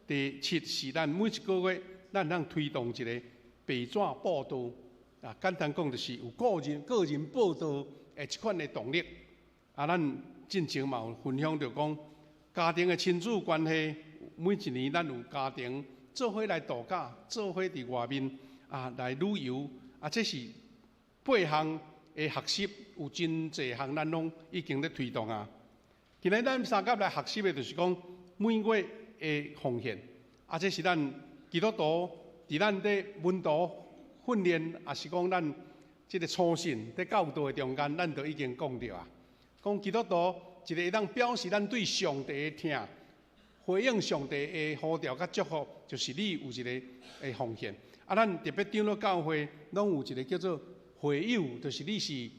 第七是咱每一个月，咱通推動一个白紙佈道，啊，簡單講就是有個人個人佈道的這款的動力。啊，咱進前嘛有分享著講，家庭的親子關係，每一年咱有家庭做伙來度假，做伙佇外面啊來旅遊，啊，這是八項的學習，有真濟項咱攏已經咧推動啊。今日咱相佮來學習的，就是講每月的奉獻，啊，這是咱基督徒佇咱咧門徒訓練，抑是講咱這个初信佇教導的中間，咱都已經講著啊。講基督徒一个會當表示咱對上帝的疼，回應上帝的呼召佮祝福，就是你有一个的奉獻。啊，咱特別長老教會攏有一个叫做會友，就是你是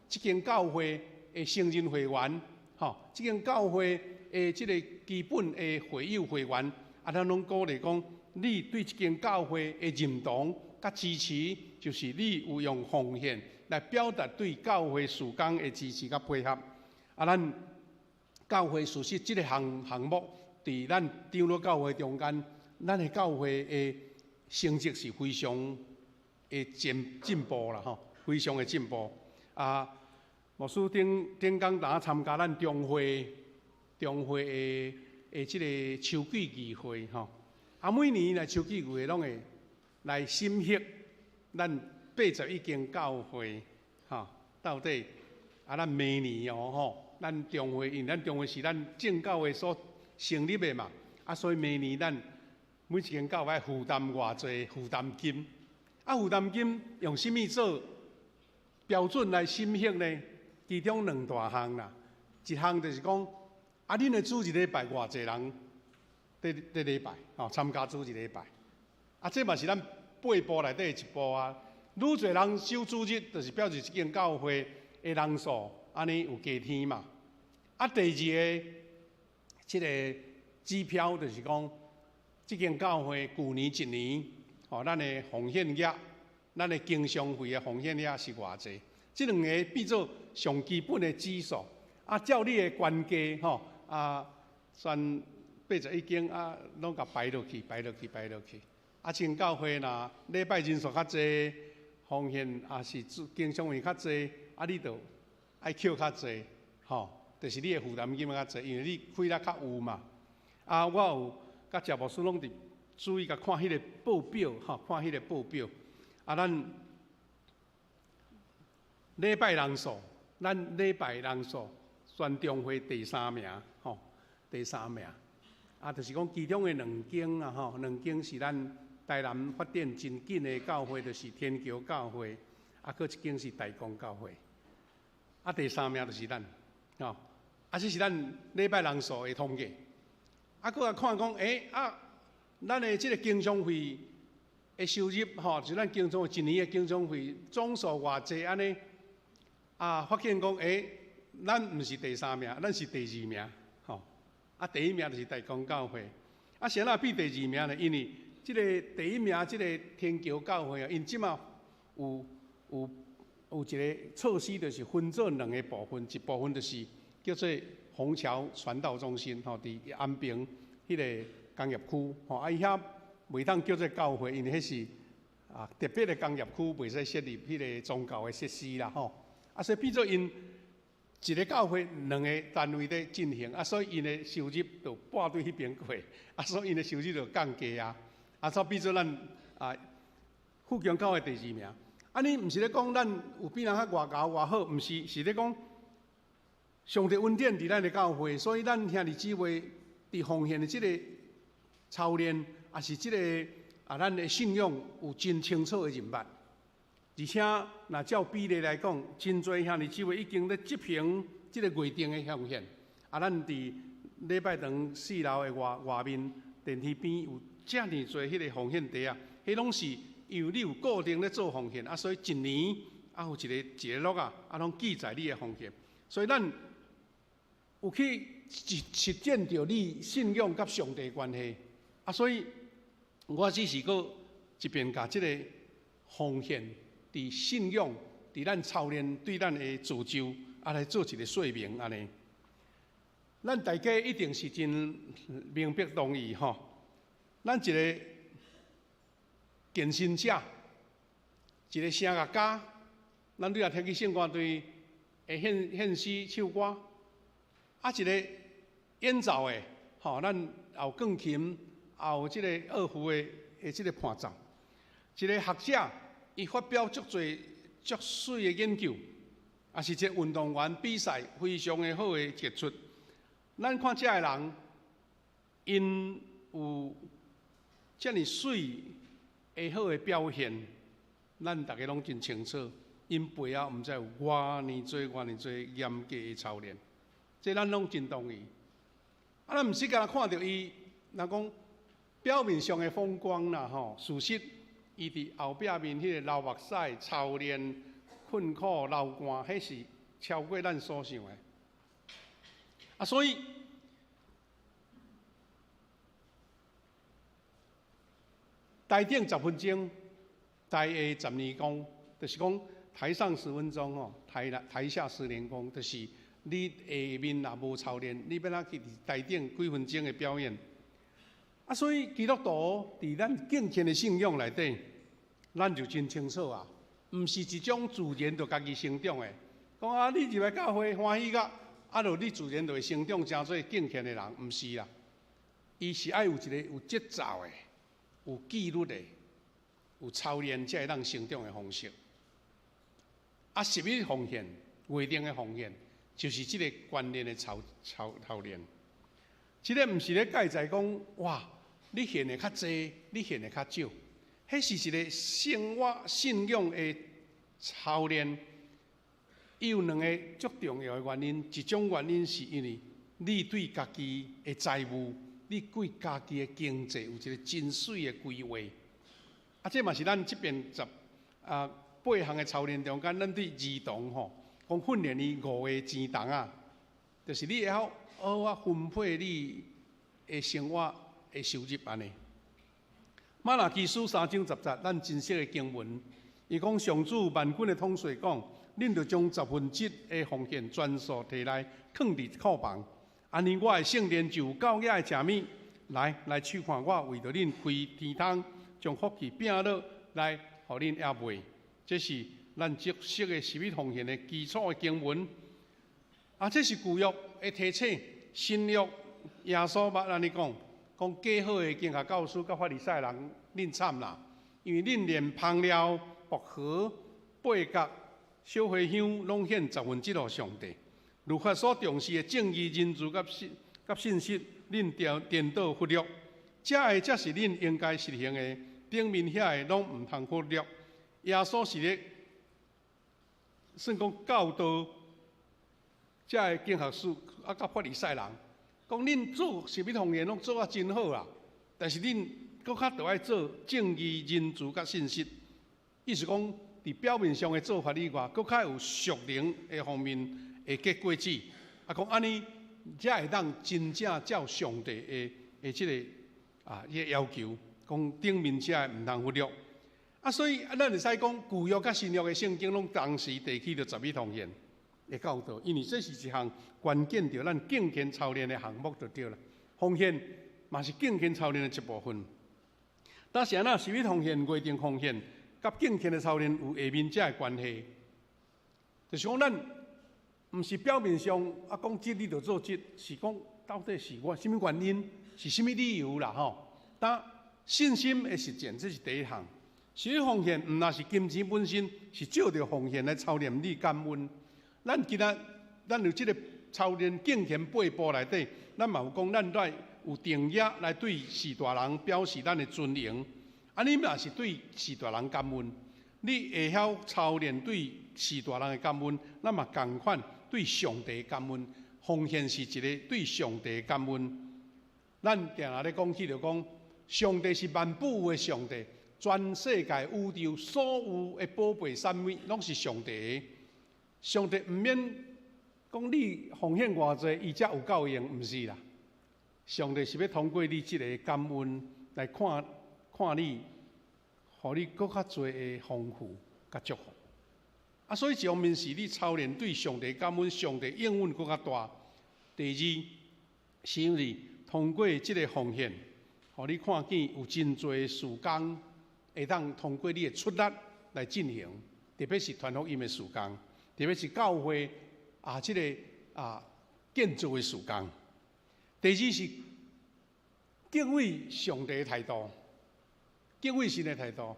這間教會的成人會員，吼，這間教會的這个基本的會友會員，啊，咱攏鼓勵講，你對這間教會的認同佮支持，就是你有用奉獻來表達對教會事工的支持佮配合。啊，咱教會事實這个項目，佇咱長老教會中間，咱的教會的成績是非常的進步啦，吼，非常的進步。啊，牧師頂頂工當參加咱中會的這个秋季議會吼。啊，每年來秋季議會攏會來審核咱81間教會吼，到底啊，咱明年哦吼，咱中會因為咱中會是咱正教會所成立的嘛，啊，所以明年咱每一間教會愛負擔偌濟負擔金，啊，負擔金用啥物做標準來審核呢？其中兩大項啦，一項就是講，啊，恁的主日禮拜偌濟人佇禮拜，吼，參加主日禮拜，啊，這嘛是咱八步內底的一步啊。愈濟人守主日，就是表示這間教會的人數按呢有加添嘛。啊，第二个這个指標就是講，這間教會舊年一年，吼，咱的奉獻額，咱的經常費的奉獻額是偌濟？這兩个變做上基本的指數。啊，照你的關係吼，啊，算81間啊，攏共排落去，排落去，排落去。啊，像教會若禮拜人數較濟，奉獻也是經常費較濟，啊，你就愛扣較濟，吼，就是你的負擔金較濟，因為你開得較有嘛。啊，我有佮謝牧師攏佇注意共看彼个報表，吼，看彼个報表。啊，咱禮拜人數，咱禮拜人數全中會第三名，吼，第三名。啊，就是講其中的兩間啊，吼，兩間是咱台南發展真緊的教會，就是天橋教會，啊，閣一間是大公教會。啊，第三名就是咱，吼，啊，這是咱禮拜人數的統計。啊，閣來看講，欸，啊，咱的這个經常費的收入，吼，就是咱經常一年的經常費總數偌濟按呢？啊，發現講，欸，咱毋是第三名，咱是第二名，吼。啊，第一名就是大公教會。啊，啥人變第二名呢？因為這个第一名，這个天橋教會啊，𪜶這馬有一个措施，就是分做兩个部分，一部分就是叫做虹橋傳道中心，吼，佇安平彼个工業區，吼，啊，伊遐袂當叫做教會，因為彼是啊特別的工業區，袂使設立彼个宗教的設施啦，吼。啊，所以變做𪜶一个教會兩个單位咧進行，啊，所以𪜶的收入就撥對彼邊過，啊，所以𪜶的收入就降低啊，啊，所以變做咱啊富強教會第二名。啊，你毋是咧講咱有比人較偌𠢕偌好，毋是，是咧講上帝恩典佇咱的教會，所以咱兄弟姊妹佇奉獻的這个操練，也是這个啊，咱的信仰有真清楚的認捌。而且，若照比例來講，真濟兄弟姊妹已經咧執行這个月定的奉獻。啊，咱佇禮拜堂四樓的外面電梯邊有遮爾濟彼个奉獻袋仔，彼攏是因為你有固定咧做奉獻，啊，所以一年啊有一个一个錄啊，啊，攏記載你的奉獻。所以咱有去實踐著你信仰佮上帝關係。啊，所以我只是閣一遍共這个奉獻。佇信仰，佇咱操練對咱的造就，啊來做一个說明按呢。咱大家一定是真明白同意吼。咱一个健身者，一个聲樂家，咱對啊提起聖歌隊會獻詩唱歌，啊一个演奏的，吼，咱也有鋼琴，也有這个樂符的這个伴奏，一个學者。伊發表足濟足媠的研究，也是一个運動員比賽非常的好的傑出。咱看這个人，𪜶有遮爾媠的好的表現，咱逐家攏真清楚。𪜶背後毋知有偌爾濟、偌爾濟嚴格的操練，這咱攏真同意。啊，咱毋是干焦看著伊，若講表面上的風光啦，吼，事實。伊佇後壁面彼个流目屎、操練、困苦、流汗，彼是超過咱所想的。啊，所以台頂十分鐘，台下十年功，就是講台上十分鐘吼，台下十年功，就是你下面若無操練，你欲怎去佇台頂幾分鐘的表演？啊，所以基督徒佇咱敬虔的信仰內底，咱就真清楚啊，毋是一種自然就家己成長的。講啊，你入來教會歡喜甲，啊，就你自然就會成長成做敬虔的人，毋是啦。伊是愛有一個有節奏的、有紀律的、有操練，才會當成長的方式。啊，十一奉獻、月頂的奉獻，就是這個觀念的操練。這個毋是咧蓋在講，哇，你獻的較濟，你獻的較少，彼是一個生活信仰的操練。伊有兩個足重要的原因，一種原因是因為你對家己的財務，你對家己的經濟有一個真媠的規劃。啊，這嘛是咱這邊十啊八項的操練中間，咱對兒童吼，講訓練伊五個錢筒仔，就是你會曉好好分配你的生活的收入按呢。瑪拉基書3章10節，咱真熟的經文，伊講上主萬軍的統帥講，恁著將十分之一的奉獻全數提來，囥佇庫房，按呢我的聖殿就有夠額的食物。來來試看，我為著恁開天窗，將福氣摒落來，予恁也袂。這是咱足熟的十一奉獻的基礎的經文。啊，這是舊約的提醒，新約耶穌捌按呢講，講假好的經學教師佮法利賽人，恁慘啦，因為恁連香料、薄荷、八角、小茴香攏獻十分之一予上帝，律法所重視的正義、仁慈佮信實，恁顛倒忽略，這个才是恁應該實行的，頂面遐个攏毋通忽略。耶穌是咧算講教導這个經學師啊，佮法利賽人，講恁做十一奉獻攏做啊真好啦，但是恁閣較著愛做正義、仁慈佮信實，意思講，佇表面上的做法以外，閣較有屬靈的方面的結果子。啊，講按呢，才會當真正照上帝的這个啊，這个要求，講頂面這个毋通忽略。啊，所以啊，咱會使講舊約佮新約的聖經攏同時提起著十一奉獻的教導，因為這是一項關鍵著咱敬虔操練的項目就對啦。奉獻嘛是敬虔操練的一部分。但是按怎十一奉獻、月頂奉獻，佮敬虔的操練有下面這个關係，就是講咱毋是表面上啊講這你就做這，是講到底是我啥物原因，是啥物理由啦吼。但信心的實踐，這是第一項。十一奉獻毋但是金錢本身，是藉著奉獻來操練你感恩。咱今仔咱有這个操練敬虔八步內底，咱嘛有講咱來有定額來對序大人表示咱的尊榮。啊！你若是對序大人感恩，你會曉操練對序大人的感恩，咱嘛仝款對上帝感恩。奉獻是一个對上帝感恩。咱定定咧講起就講，上帝是萬有的上帝，全世界宇宙所有的寶貝產物攏是上帝的。上帝毋免講你奉獻偌濟，伊才有夠用，毋是啦。上帝是欲通過你這个感恩來看。看你，予你閣較濟的豐富佮祝福。啊，所以一方面是你操練對上帝感恩，上帝應允閣較大。第二，是因為通過這个奉獻，予你看見有真濟事工會當通過你的出力來進行，特別是傳福音的事工，特別是教會啊這个啊建造的事工。第二是敬畏上帝的態度。敬畏神的態度，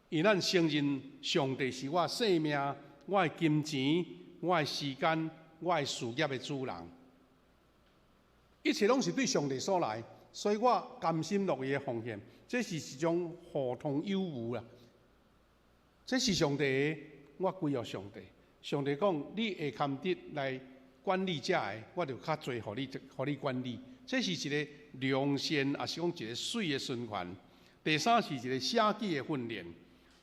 因為咱承認上帝是我生命、我的金錢、我的時間、我的事業的主人，一切攏是對上帝所來，所以我甘心樂意的奉獻，這是一種互通有無啦。這是上帝的，我歸予上帝。上帝講，你會堪得來管理這个，我就較濟予你，予你管理。這是一个良善，也是講一个媠的循環。第三是一个捨己的訓練。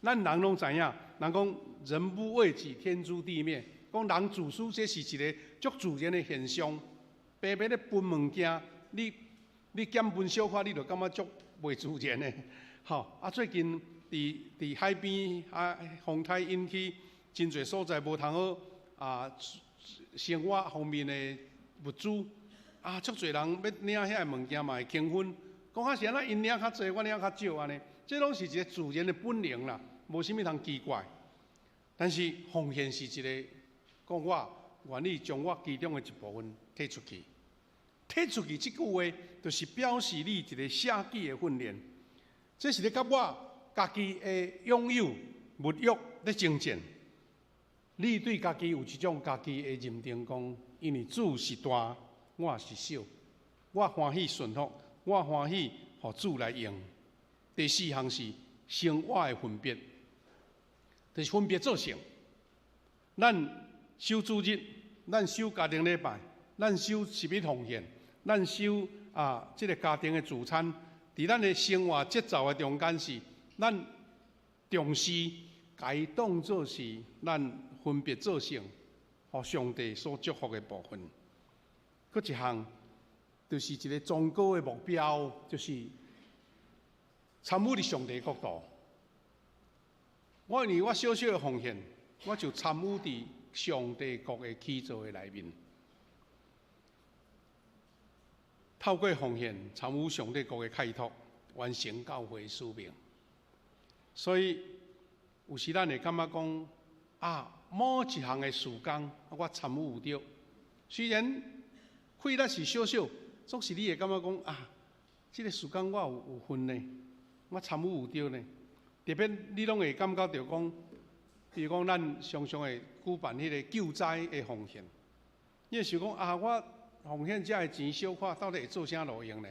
咱人攏知影，人講人不為己，天誅地滅。講人自私，這是一个足自然的現象。白白咧分物件，你減分小可，你就感覺足袂自然的。吼，啊，最近佇海邊啊，風颱引起真濟所在無通好啊，生活方面的物資啊，足濟人欲領遐个物件嘛會平分，講啊是按怎𪜶領較濟，我領較少按呢，這攏是一个自然的本能啦，無啥物通奇怪。但是奉獻是一个，講我願意將我其中的一部分提出去，提出去這句話，就是表示你一个捨己的訓練。這是咧佮我家己的擁有物欲咧爭戰。你對家己有這種家己的認定，講因為主是大，我是小，我歡喜順服，我歡喜予主來用。第四項是生活的分別，就是分別做聖。咱守主日，咱守家庭禮拜，咱守十一奉獻，咱守啊這个家庭的聚餐，佇咱的生活節奏的中間是，咱重視，共伊當做是咱分別做聖，予上帝所祝福的部分。閣一項，就是一个崇高的目標，就是參與佇上帝國度。我認為我小小的奉獻，我就參與佇上帝國的起造的內面。透過奉獻參與上帝國的開拓，完成教會使命。所以有時咱會感覺講啊，某一項的事工，我參與有著。雖然費力是少少，總是你會感覺講啊，這个事工我有份呢，我參與有著呢。特別你攏會感覺著講，比如講咱常常會舉辦彼个救災的奉獻，你會想講啊，我奉獻這个錢小可，到底會做啥路用呢？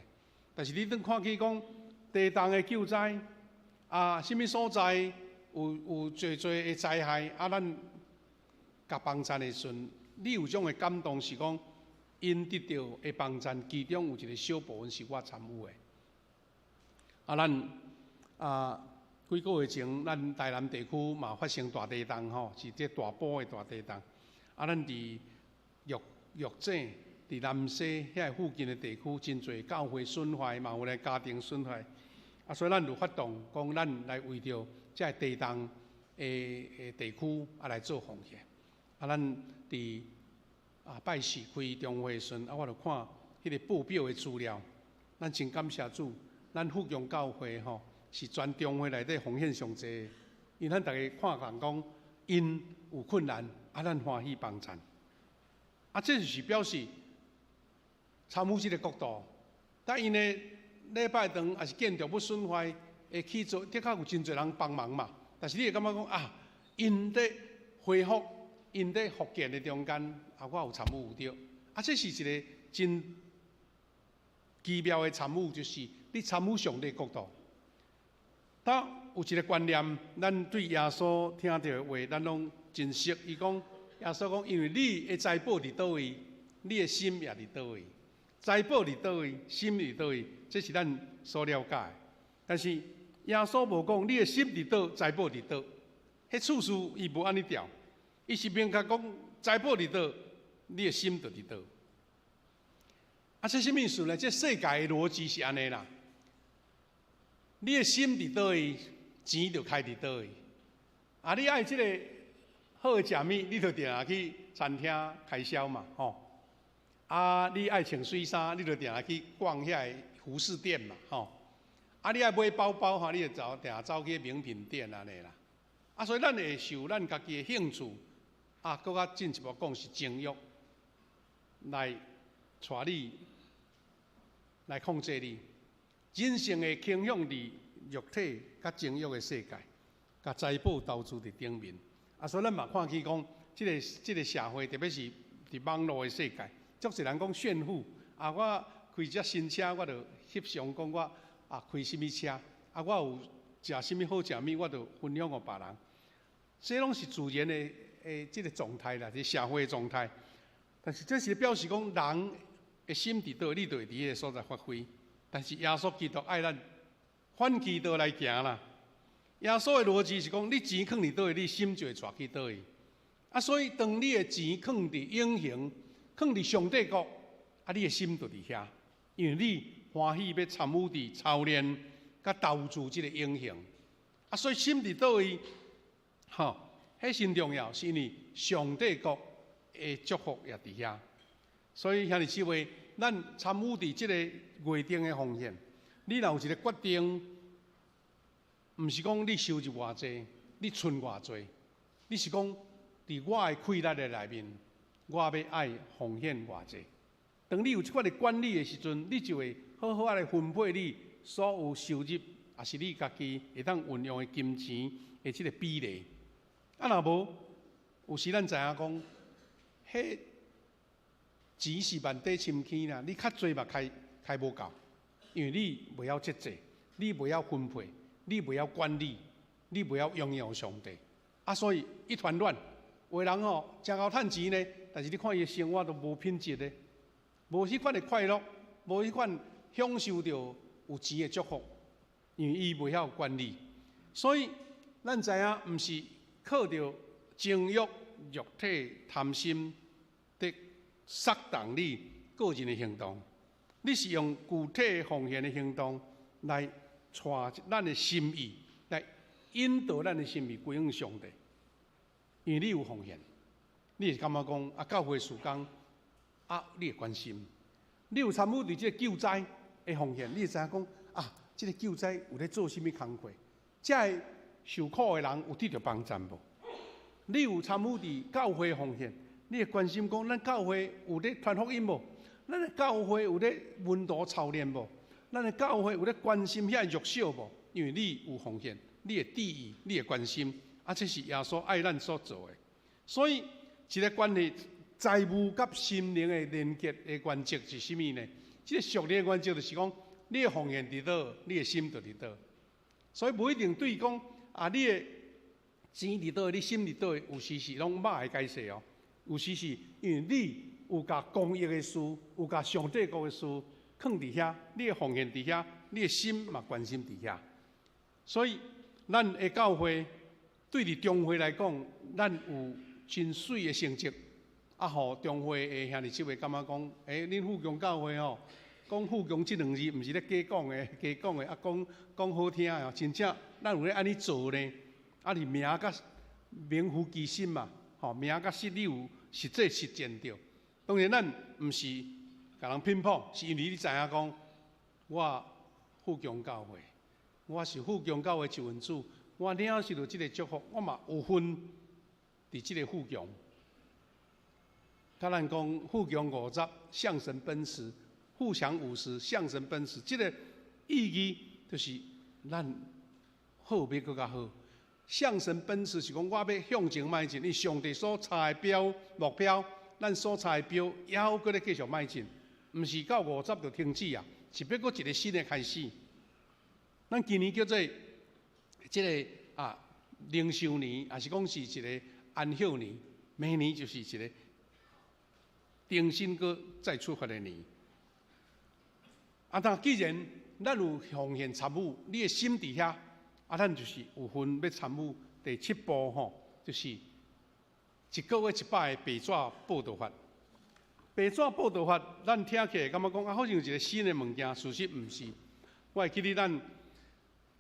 但是你當看起講地動的救災啊，啥物所在有濟濟的災害啊，咱共幫贊的時陣，你有種的感動是講，𪜶得著的幫贊，其中有一个小部分是我參與的。啊，咱啊幾个月前，咱台南地區嘛發生大地動吼，是這大埔的大地動。啊，咱佇玉玉井、佇南勢遐附近的地區，真濟教會損壞，嘛有咧家庭損壞。啊，所以咱有發動，講咱來為著這个地動的地區啊來做奉獻。啊，咱佇啊拜四開中會時陣，啊，我就看彼个報表的資料，咱真感謝主，咱福陽教會吼是全中會內底奉獻上濟，因為咱逐家看見講𪜶有困難，啊，咱歡喜幫贊。啊，這就是表示參與這个國度，但𪜶的禮拜堂抑是建築物損壞，會去做，的確有真濟人幫忙嘛。但是你會感覺講啊，𪜶佇恢復、𪜶佇復建的中間，啊，我有參與有著。啊，這是一个真奇妙的參與，就是你參與上帝國度。當有一个觀念，咱對耶穌聽著的話，咱攏真熟。伊講，耶穌講，因為你的財寶佇佗位，你的心也佇佗位。財寶佇佗位，心佇佗位，這是咱所了解的。但是耶穌無講你的心佇佗，財寶佇佗，彼次序伊無按呢調，伊是明確講財寶佇佗，你的心就佇佗。啊，這啥物意思呢？這世界的邏輯是按呢啦。你的心佇佗位，錢就開佇佗位。啊，你愛這个好的食物，你就定定去餐廳開銷嘛，吼。啊，你愛穿媠衫，你就定定去逛遐个服飾店嘛，吼。啊，你愛買包包吼，你就走定走去名品店按呢啦。啊，所以咱會受咱家己的興趣，啊，閣較進一步講是情慾，來帶你，來控制你。人性會傾向佇肉體佮情慾的世界，共財寶投資佇頂面。啊，所以咱嘛看起講，這个社會，特別是佇網路的世界，足濟人講炫富。啊，我開這新車，我就翕相講我啊開啥物車。啊，我有食啥物好食物，我就分享予別人。這攏是自然的這个狀態啦，是社會的狀態。但是這是表示講人的心佇佗，你就會佇彼个所在發揮。但是耶穌基督愛咱反其道來行啦。耶穌的邏輯是講，你錢囥佇佗位，你心就會帶去佗位。啊，所以當你的錢囥佇永恆，囥佇上帝國，啊，你的心就佇遐，因為你歡喜欲參與佇操練佮投資這個永恆。啊，所以心佇佗位，吼，彼真重要，是因為上帝國的祝福也佇遐。所以兄弟姊妹，咱參與佇這個月頂的奉獻，你若有一個決定，毋是講你收入偌濟，你存偌濟，你是講佇我的氣力的內面，我欲愛奉獻偌濟。當你有這款的管理的時陣，你就會好好仔來分配你所有收入，抑是你家己會當運用的金錢的這個比例。啊，若無，有時咱知影講，彼錢是萬塊深坑啦，你較濟嘛開開無夠，因為你袂曉節制，你袂曉分配，你袂曉管理，你袂曉榮耀上帝，啊，所以一團亂。有的人吼誠𠢕趁錢呢，但是你看伊的生活都無品質的，無彼款的快樂，無彼款享受著有錢的祝福，因為伊袂曉管理。所以咱知影，毋是靠著情欲、肉體、貪心佇煽動你個人的行動，你是用具體奉獻的行動來帶咱的心意，來引導咱的心意歸向上帝。因為你有奉獻，你會感覺講啊，教會事工啊，你會關心；你有參與佇這個救災的奉獻，你會知影講啊，這個救災有咧做啥物工課，這个受苦的人有得著幫助無？你有參與佇教會奉獻，你會關心講，咱教會有咧傳福音無？咱的教會有咧門徒操練無？咱的教會有咧關心遐弱小無？因為你有奉獻，你會注意，你會關心。啊，這是耶穌愛咱所做的。所以，一個關係財務佮心靈的連結的原則是啥物呢？這個屬靈的原則就是講，你的奉獻佇佗，你的心就佇佗。所以，無一定對講啊，你的錢佇佗，你心佇佗，有時是攏肉的解釋哦。有時是因為你有共公益的事，有共上帝國的事囥佇遐，你的奉獻佇遐，你的心嘛關心佇遐。所以，咱的教會對佇中會來講，咱有真媠的成績。啊，予中會的兄弟姊妹感覺講，欸，恁富強教會吼，講富強這兩字，毋是咧假講的，假講的，啊，講講好聽的，真正咱有咧按呢做呢。啊，是名佮名副其實嘛，吼，名佮實你有實際實踐著。當然，咱毋是共人偏頗，是因為你知影講，我富強教會，我是富強教會一份子，我領受著這个祝福，我嘛有份佇這个富強。佮咱講富強50，向神奔馳；富強50，向神奔馳。這个意義就是咱好欲閣較好。向神奔馳是講我欲向前邁進，伊上帝所差的標目標，咱所差的標猶閣咧繼續邁進，毋是到50就停止啊，是欲閣一个新的開始。咱今年叫做這个啊靈修年，抑是講是一个安息年，明年就是一个重新閣再出發的年。啊，但既然咱有奉獻參與，你的心佇遐，啊，咱就是有份欲參與第七步吼，就是一個月一擺的白紙報道法。白紙報道法，咱聽起來感覺講啊，好像有一個新的物件，事實毋是。我會記得咱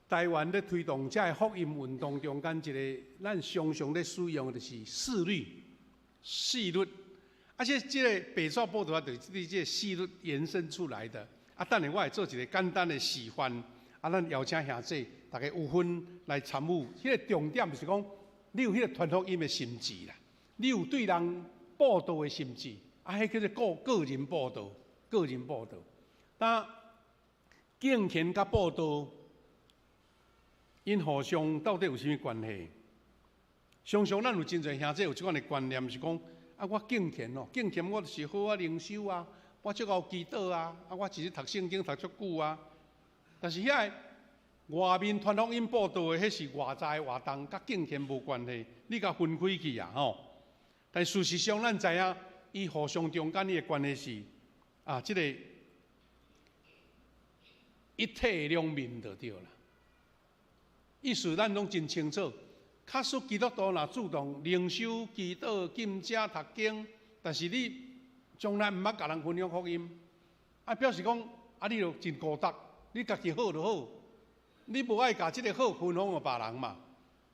台灣咧推動這个福音運動中間一个咱常常咧使用的就是四律，四律。啊，這這个白紙報道法就是這個四律延伸出來的。啊，等下我會做一個簡單的示範。啊，咱邀請兄弟逐家有份來參與。彼个重點就是講，你有彼个傳福音的心志啦，你有對人佈道的心志。啊，彼叫做個個人佈道，個人佈道。但敬虔佮佈道，𪜶互相到底有啥物關係？常常咱有真濟兄弟有這款的觀念，是講啊，我敬虔哦，敬虔我就是好啊靈修啊，我足𠢕祈禱啊，啊，我一日讀聖經讀足久啊。但是遐个外面傳福音佈道的，彼是外在活動，佮敬虔無關係，你共分開去啊吼。但事實上，咱知影，伊互相中間的關係是啊，這个一體兩面就對啦。意思咱攏真清楚，假使基督徒若注重靈修、祈禱、禁食、讀經，但是你從來毋捌共人分享福音，啊，表示講啊，你就真孤獨，你家己好就好，你無愛共這个好分享予別人嘛？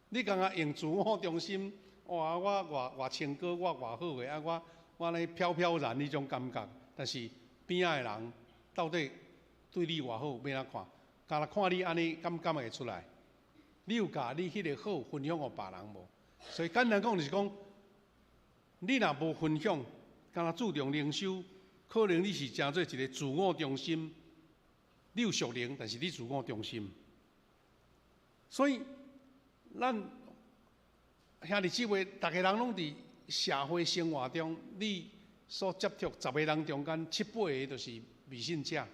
你感覺用自我中心，哇！我偌偌清高，我偌好的，啊！我按呢飄飄然彼種感覺，但是邊仔的人到底對你偌好，欲按怎看？敢若看你按呢，敢感覺會出來？你有共你彼个好分享予別人無？所以簡單講就是講，你若無分享，敢若注重靈修，可能你是成做一个自我中心。你有屬靈，但是你自我中心。所以，咱兄弟姊妹，逐个人攏佇社會生活中，你所接觸十個人中間，七八个就是未信者。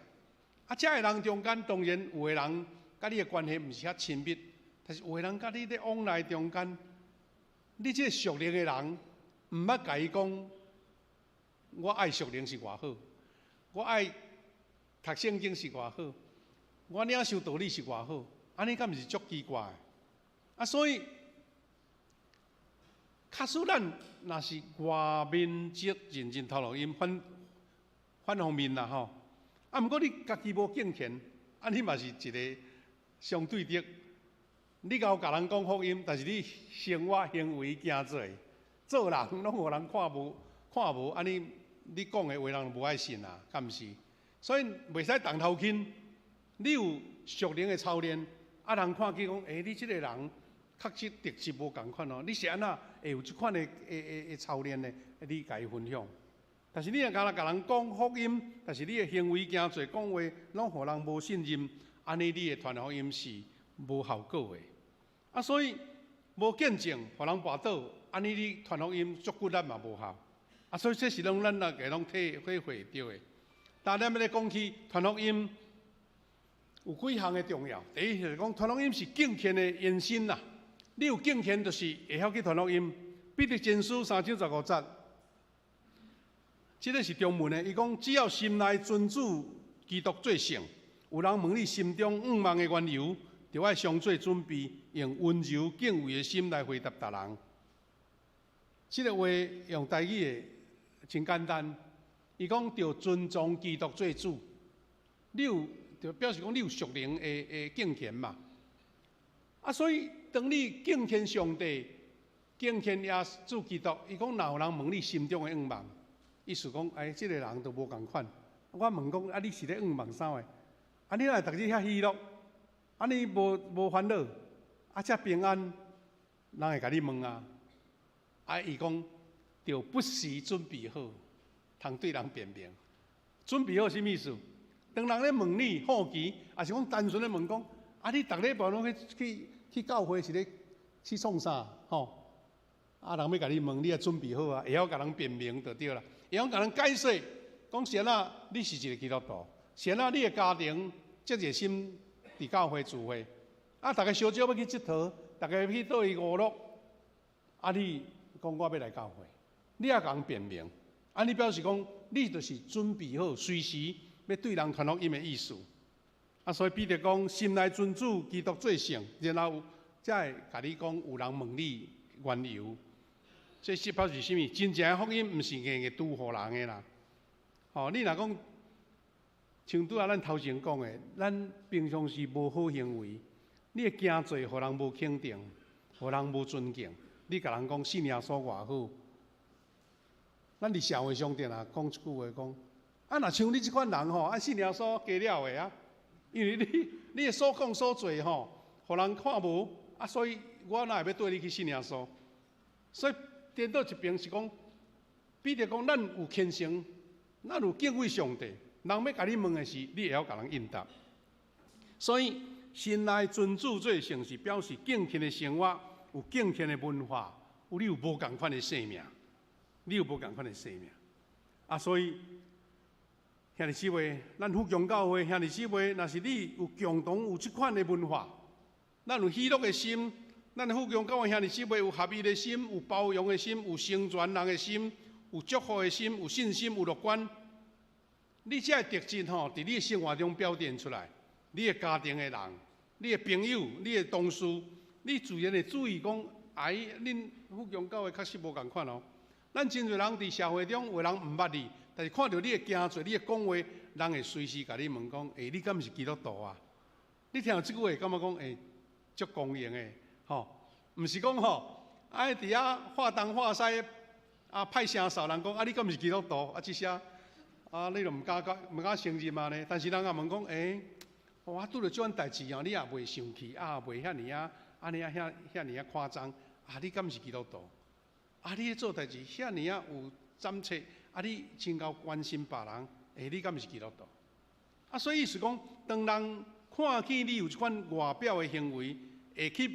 啊，這个人中間，當然有的人佮你的關係毋是遐親密，但是有的人佮你咧往來中間，你這个屬靈的人，毋捌共伊講，我愛屬靈是偌好，我愛讀聖經是偌好，我領受道理是偌好，按呢敢毋是足奇怪的？啊，所以，假使咱若是外面則認真頭路因反反方面啦吼，啊，毋過你家己無敬虔，按呢嘛是一个相對的。你𠢕共人講福音，但是你生活行為行做做人攏予人看無看無，按呢你講的話人無愛信啊，敢毋是？所以袂使當頭輕。你有屬靈的操練，啊，人看見講，欸，你這个人確實特質無仝款哦。你是按怎會有這款的的的的操練呢？你共伊分享。但是你若干焦共人講福音，但是你的行為行做講話，攏予人無信任，按呢你的傳福音是無效果的。啊，所以無見證，予人跋倒，按呢你傳福音足骨力嘛無效。啊，所以這是攏咱大家攏體體會著的。但咱欲咧講起傳福音有幾項的重要。第一就是講傳福音是敬虔的延伸啦。你有敬虔，就是會曉去傳福音。彼得前書三章十五節，這个是中文的。伊講只要心內尊主基督做聖，有人問你心中向望的緣由，就愛常做準備，用溫柔敬畏的心來回答逐人。這个話用台語的真簡單。伊講著尊重基督做主，你有就表示講你有屬靈的的敬虔嘛。啊，所以當你敬虔上帝、敬虔耶穌基督，伊講若有人問你心中的向望，意思講，哎，這个人都無仝款。我問講，啊，你是咧向望啥的？啊，你若會逐日遐喜樂，啊，你無無煩惱，啊，遮平安，人會共你問啊。啊，伊講，著不時準備好，通對人辯明。準備好啥物意思？當人咧問你好奇，抑是講單純咧問講，啊，你逐禮拜攏去去去教會是咧去創啥？吼？啊，人欲共你問，你愛準備好啊，會曉共人辯明就對啦，會曉共人解釋，講是按怎你是一个基督徒，是按怎你的家庭這熱心佇教會聚會，啊，逐个相招欲去𨑨迌，逐个去佗位娛樂，啊，你講我欲來教會，你愛共人辯明，啊，你表示講你就是準備好，隨時欲對人傳福音的意思。啊，所以彼得講，心內尊主基督做聖，然後才會共你講有人問你緣由。這是表示啥物？真正的福音毋是硬硬拄予人的啦。吼，你若講像拄仔咱頭前講的，咱平常時無好行為，你的行做予人無肯定，予人無尊敬，你共人講信耶穌偌好，咱佇社會上定定講一句話講，啊，若像你這款人吼，啊信耶穌加了的啊，因為你你的所講所做吼，予人看無，啊，所以我哪會欲綴你去信耶穌？所以顛倒一邊是講，彼得講咱有虔誠，咱有敬畏上帝，人欲共你問的是，你會曉共人應答。所以心內尊主做聖是表示敬虔的生活，有敬虔的文化，有你有無仝款的生命，你有無仝款的生命。啊，所以兄弟姊妹，咱福強教會兄弟姊妹，若是你有共同有這款的文化，咱有喜樂的心，咱福強教會兄弟姊妹有合一的心，有包容的心，有成全人的心，有祝福的心，有信心，有樂觀。你這个特質吼，佇你的生活中表現出來，你的家庭的人，你的朋友，你的同事，你自然會注意講，哎，恁富强教會確實無仝款哦。咱真濟人佇社會中，有人毋捌你，但是看著你的行做、你的講話，人會隨時共你問講：欸，你敢毋是基督徒啊？你聽著這句話，會感覺講欸，足光榮的，吼，毋是講吼，愛佇遐話東話西，啊，歹聲掃人講啊，你敢毋是基督徒？啊，這聲啊，你就毋敢承認啊呢？但是人也問講，欸，我拄著這款代誌哦，你也袂生氣啊，袂遐爾啊，按呢啊遐遐爾啊誇張啊，你敢毋是基督徒？啊，你咧做代誌遐爾啊有膽切，啊，你真𠢕關心別人，欸，你敢毋是基督徒？啊，所以意思講，當人看見你有這款外表的行為，會去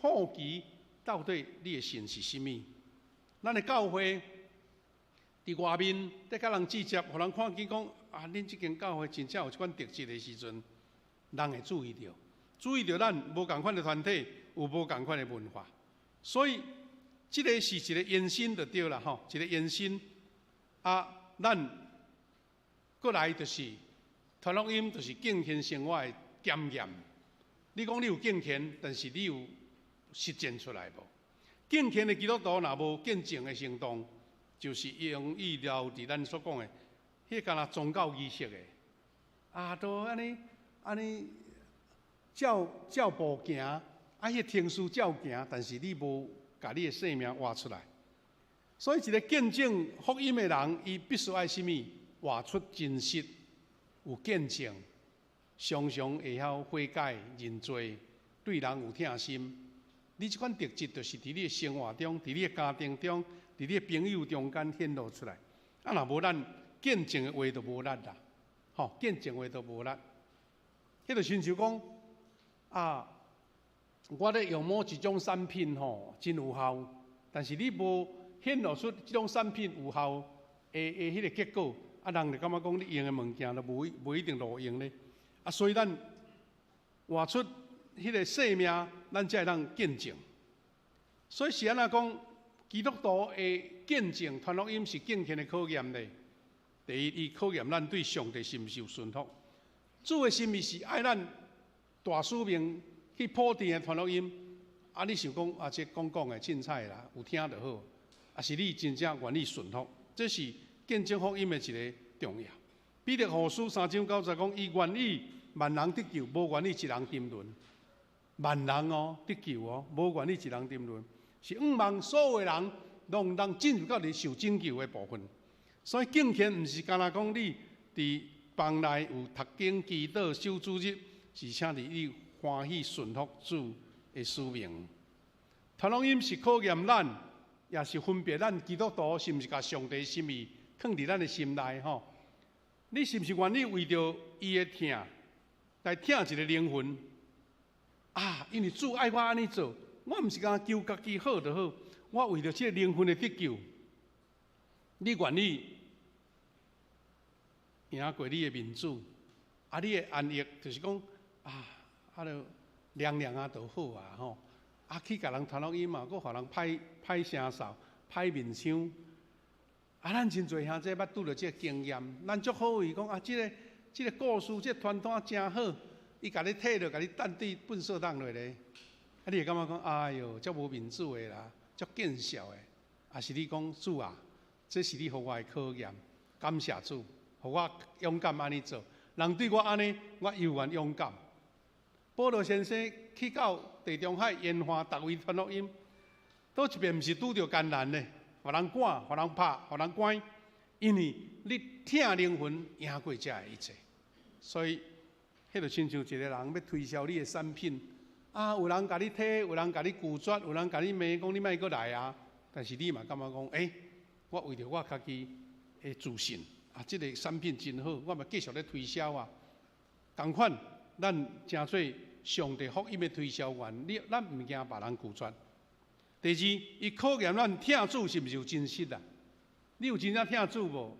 好奇到底你的信是啥物。咱的教會佇外面咧共人接觸，予人看見講啊，恁這間教會真正有這款特質的時陣，人會注意著，注意著咱無仝款的團體，有無仝款的文化，所以這个是一個延伸就對啦吼，一個延伸。啊，咱過來就是傳福音，就是敬虔生活的檢驗。你講你有敬虔，但是你有實踐出來無？敬虔的基督徒若無見證的行動，就是容易留佇咱所講的，彼個敢若宗教儀式的，啊，都按呢按呢照照步行，啊，彼個程序照行，但是你無共你的生命活出來。所以，一個見證福音的人，伊必須愛啥物？活出真實，有見證，常常會曉悔改認罪，對人有疼心。你這款特質，就是佇你的生活中，佇你的家庭中，佇你的朋友中間顯露出來。啊，若無咱見證的話，就無力啦。吼，見證話就無力。彼就親像講啊，我咧用某一種產品吼，真有效，但是你無顯露出這種產品有效的彼個結果，啊，人就感覺講你用的物件都無一定路用咧。啊，所以咱活出彼個生命，咱才會當見證。所以是按怎講，基督徒的見證，傳福音是敬虔的考驗咧。第一，伊考驗咱對上帝是毋是有順服。主的心意是愛咱大使命去普天的傳福音。啊，你想講啊，這講講的凊彩啦，有聽就好。抑是你真正願意順服，這是見證福音的一个重要。彼得後書3章9節講，伊願意萬人得救，無願意一人沉淪。萬人哦得救哦，無願意一人沉淪，是向望所有的人攏通進入到佇受拯救的部分。所以敬虔毋是干焦講你佇房內有讀經、祈禱、守主日，是請佇你歡喜順服主的使命。傳福音是考驗咱，也是分別咱基督徒是毋是共上帝心意囥佇咱的心內吼。你是毋是願意為著伊的疼來疼一个靈魂？啊，因為主愛我按呢做，我毋是干焦求家己好就好，我為著這个靈魂的得救，你願意贏過你的面子，啊，你的安逸就是講啊，啊，就涼涼啊就好啊吼，啊去共人傳福音嘛，閣予人歹歹聲掃、歹面相。啊，咱真濟兄弟捌拄著這个經驗，咱足好意講啊，這个故事、這个傳單誠好，伊共你退落，共你擲佇糞掃桶內咧。啊，你會感覺講，哎喲，足無面子的啦，足見笑的。抑是你講主啊，這是你予我的考驗，感謝主，予我勇敢按呢做。人對我按呢，我猶原勇敢。保羅先生去到地中海沿岸，逐位傳福音，佗一遍毋是拄著艱難咧，予人趕，予人拍，予人關，因為你疼靈魂贏過這的一切，所以，彼就親像一個人欲推銷你的產品，啊，有人共你推，有人共你拒絕，有人共你罵，講你莫閣來啊。但是你嘛感覺講，欸，我為著我家己的自信，啊，這个產品真好，我嘛繼續咧推銷啊。仝款，咱成做上帝福音的推銷員，你咱毋驚別人拒絕。第二，伊考驗咱疼主是毋是有真實啊？你有真正疼主無？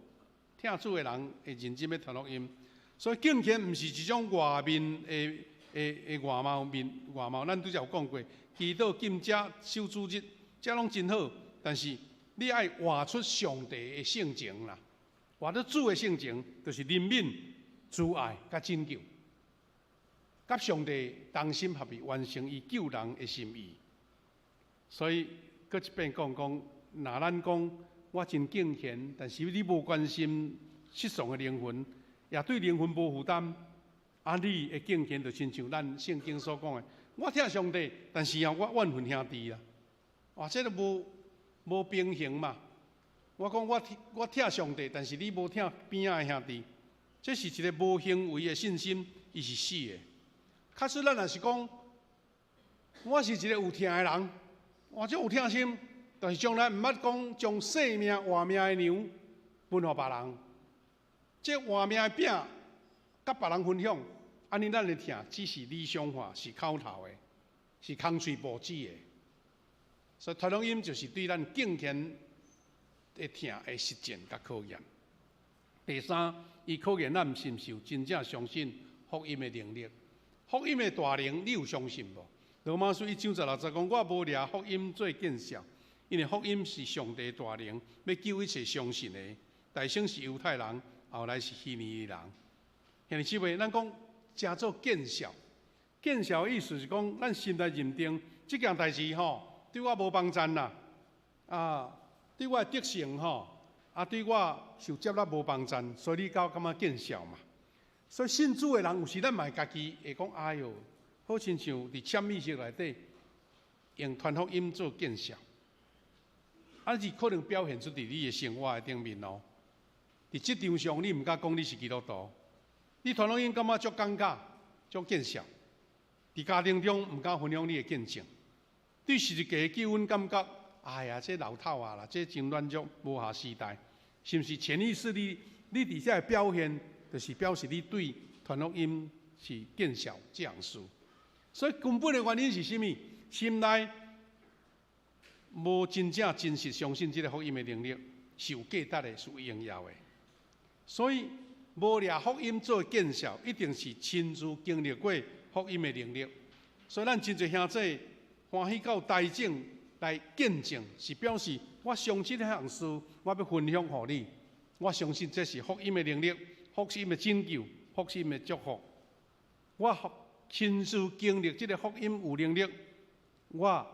疼主的人會認真欲傳福音。所以敬虔毋是一種外面的的的外貌面外貌，咱拄才有講過，祈禱、禁食、守主日，這攏真好。但是你愛活出上帝的性情啦，活出主的性情，就是憐憫、慈愛、佮拯救，佮上帝同心合意完成伊救人的心意。所以，閣一遍講講，若咱講我真敬虔，但是你無關心失喪的靈魂，也對靈魂無負擔，啊，你的敬虔就親像咱聖經所講的，我疼上帝，但是啊，我怨恨兄弟啦，哇，這個無平衡嘛。我講我疼上帝，但是你無疼邊仔的兄弟，這是一個無行為的信心，伊是死的。假使咱若是講，我是一個有疼的人，我這有疼心，但是從來毋捌講將性命活命的糧分予別人，這活命的餅佮別人分享，按呢咱的疼只是理想化，是口頭的，是空喙無舌的。所以傳福音就是對咱敬虔的疼的實踐佮考驗。第三，伊考驗咱是毋是有真正相信福音的能力。福音的大能，你有相信無？羅馬書1章16節講，我無掠福音做見笑，因為福音是上帝大能，欲救一切相信的。大先是猶太人，後來是希利尼人。兄弟姊妹，咱講誠做見笑，見笑的意思是講，咱心內認定這件代誌吼，對我無幫贊啦，啊，對我的德性吼，啊，對我受接納無幫贊，所以你才感覺見笑嘛。所以信主的人，有時咱嘛會家己會講，哎喲，好親像佇潛意識內底用傳福音做見笑，啊是可能表現出佇你的生活的頂面哦。佇職場上，你毋敢講你是基督徒，你傳福音感覺足尷尬、足見笑。佇家庭中毋敢分享你的見證，對十字架的救恩感覺，哎呀，這老透啊啦，這真軟弱，無合時代，是毋是潛意識你佇遮的表現，就是表示你對傳福音是見笑這項事。所以根本的原因是啥物？心內無真正真實相信這个福音的能力是有價值的，是有榮耀的。所以無掠福音做見笑，一定是親自經歷過福音的能力。所以咱真濟兄弟歡喜到台頂來見證，是表示我相信這項事，我欲分享予你。我相信這是福音的能力，福音的拯救，福音的祝福。我親自經歷這个福音有能力，我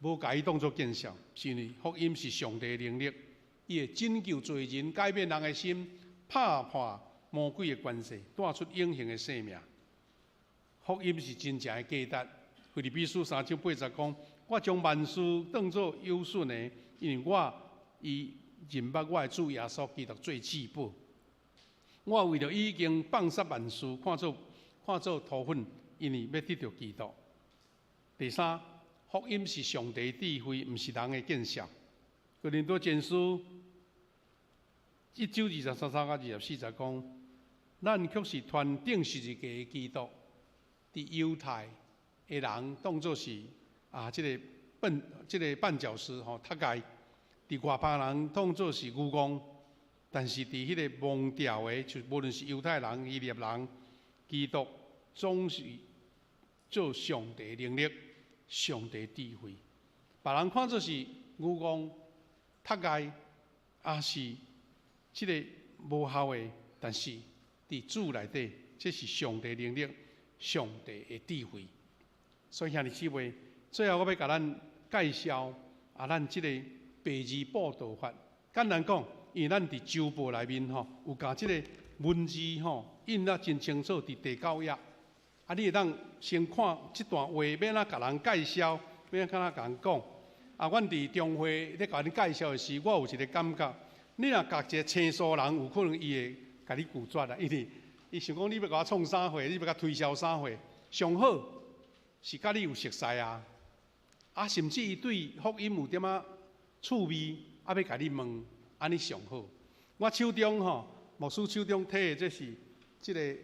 無共伊當做見笑，是因為福音是上帝的能力，伊會拯救罪人，改變人的心，拍破魔鬼的權勢，帶出永恆的生命。福音是真正的價值。腓立比書3章8節講：我將萬事當做有損的，因為我以認捌我的主耶穌基督做至寶。我為著伊已經放捨萬事，看做塗糞，因為欲得著基督。第三，福音是上帝智慧，毋是人的見笑。哥林多前書1章23節到24節講，咱卻是傳釘十字架的基督，佇猶太的人當做是啊，這个笨，這个絆腳石吼，踢礙；佇外邦人當做是愚戇，但是佇彼个蒙召的，就無論是猶太人、希臘人，基督總是做上帝能力、上帝智慧。別人看做是愚戇、踢礙，抑是這个無效的，但是佇主內底，這是上帝能力、上帝的智慧。所以兄弟姊妹，最後我欲共咱介紹啊，咱這个白字布道法。簡單講，因為咱佇週報內面吼，有共這个文字吼印得真清楚，佇第九頁。啊，你會當先看這段話，欲按怎共人介紹，欲按怎共人講。啊，阮佇中會咧共恁介紹的時，我有一个感覺，你若共一个生疏人，有可能伊會共你拒絕啦，因為伊想講你欲共我創啥貨，你欲共推銷啥貨，上好是佮你有熟似啊，啊，甚至伊對福音有點仔趣味，啊，欲共你問，按呢上好。我手中吼，牧師手中提的這是這个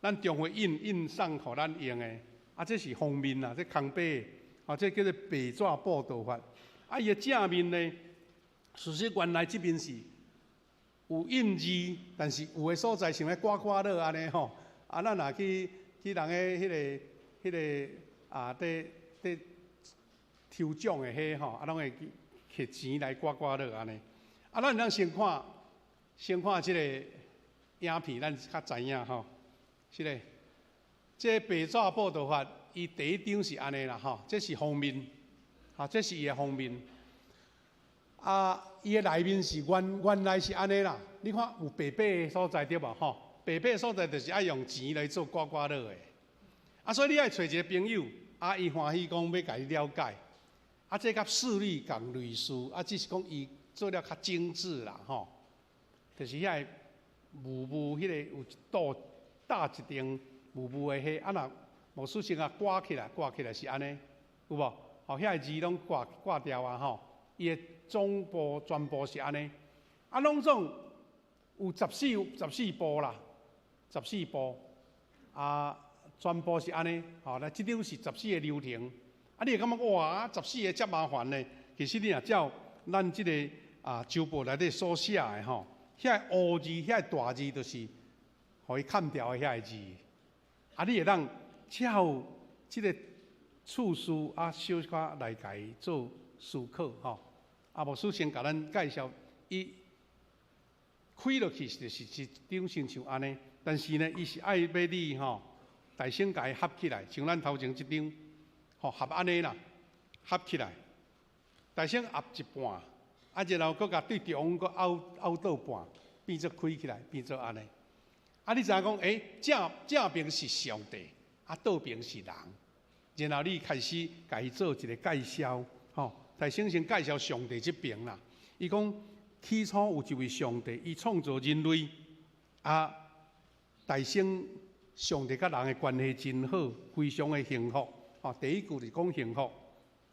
咱中會印印送予咱用的，啊，這是封面啦，這空白的，啊，這叫做白紙布道法。啊，伊的正面呢，事實原來這邊是有印字，但是有的所在像咧刮刮樂按呢吼。啊，咱若去人的彼个啊，佇抽獎的彼吼，啊，攏會去摕錢來刮刮樂按呢。啊，咱會當先看這个影片，咱較知影吼。是咧，這个白紙布道法，伊第一張是按呢啦吼，這是封面。啊，這是伊的封面。啊，伊的內面是原來是按呢啦。你看有白白的所在對無？吼，白白的所在就是愛用錢來做刮刮樂的。啊，所以你愛揣一個朋友，啊，伊歡喜講欲共你了解。啊，這佮視力仝類似，啊，只是講伊做了較精緻啦，吼。就是遐个霧霧，彼個有一道搭一頂霧霧的彼，啊若無事先共掛起來，掛起來是按呢，有無？吼，遐个字攏掛掛掉啊，吼。伊的總部全部是按呢，啊，攏總有14部啦，十四部，啊，全部是按呢，吼，來這張是十四个流程，啊，你會感覺哇，十四个遮麻煩呢？其實你若照咱這個啊周報內底所寫的吼，遐個烏字、遐個大字，就是予伊砍掉的遐個字，啊，你會當照這個次序啊，小可來共伊做思考吼。啊，牧師先共咱介紹，伊開落去就是一張親像按呢，但是呢，伊是愛欲你吼，大聲共伊合起來，像咱頭前這張，吼合按呢啦，合起來，大聲合一半，啊，然後閣共對中閣拗拗倒半，變做開起來，變做按呢。啊，你知影講，欸，正正邊是上帝，啊，倒邊是人，然後你開始共伊做一個介紹，吼。大先先介紹上帝這邊啦。伊講起初有一位上帝，伊創造人類，啊，大先上帝佮人的關係真好，非常的幸福。吼，第一句是講幸福，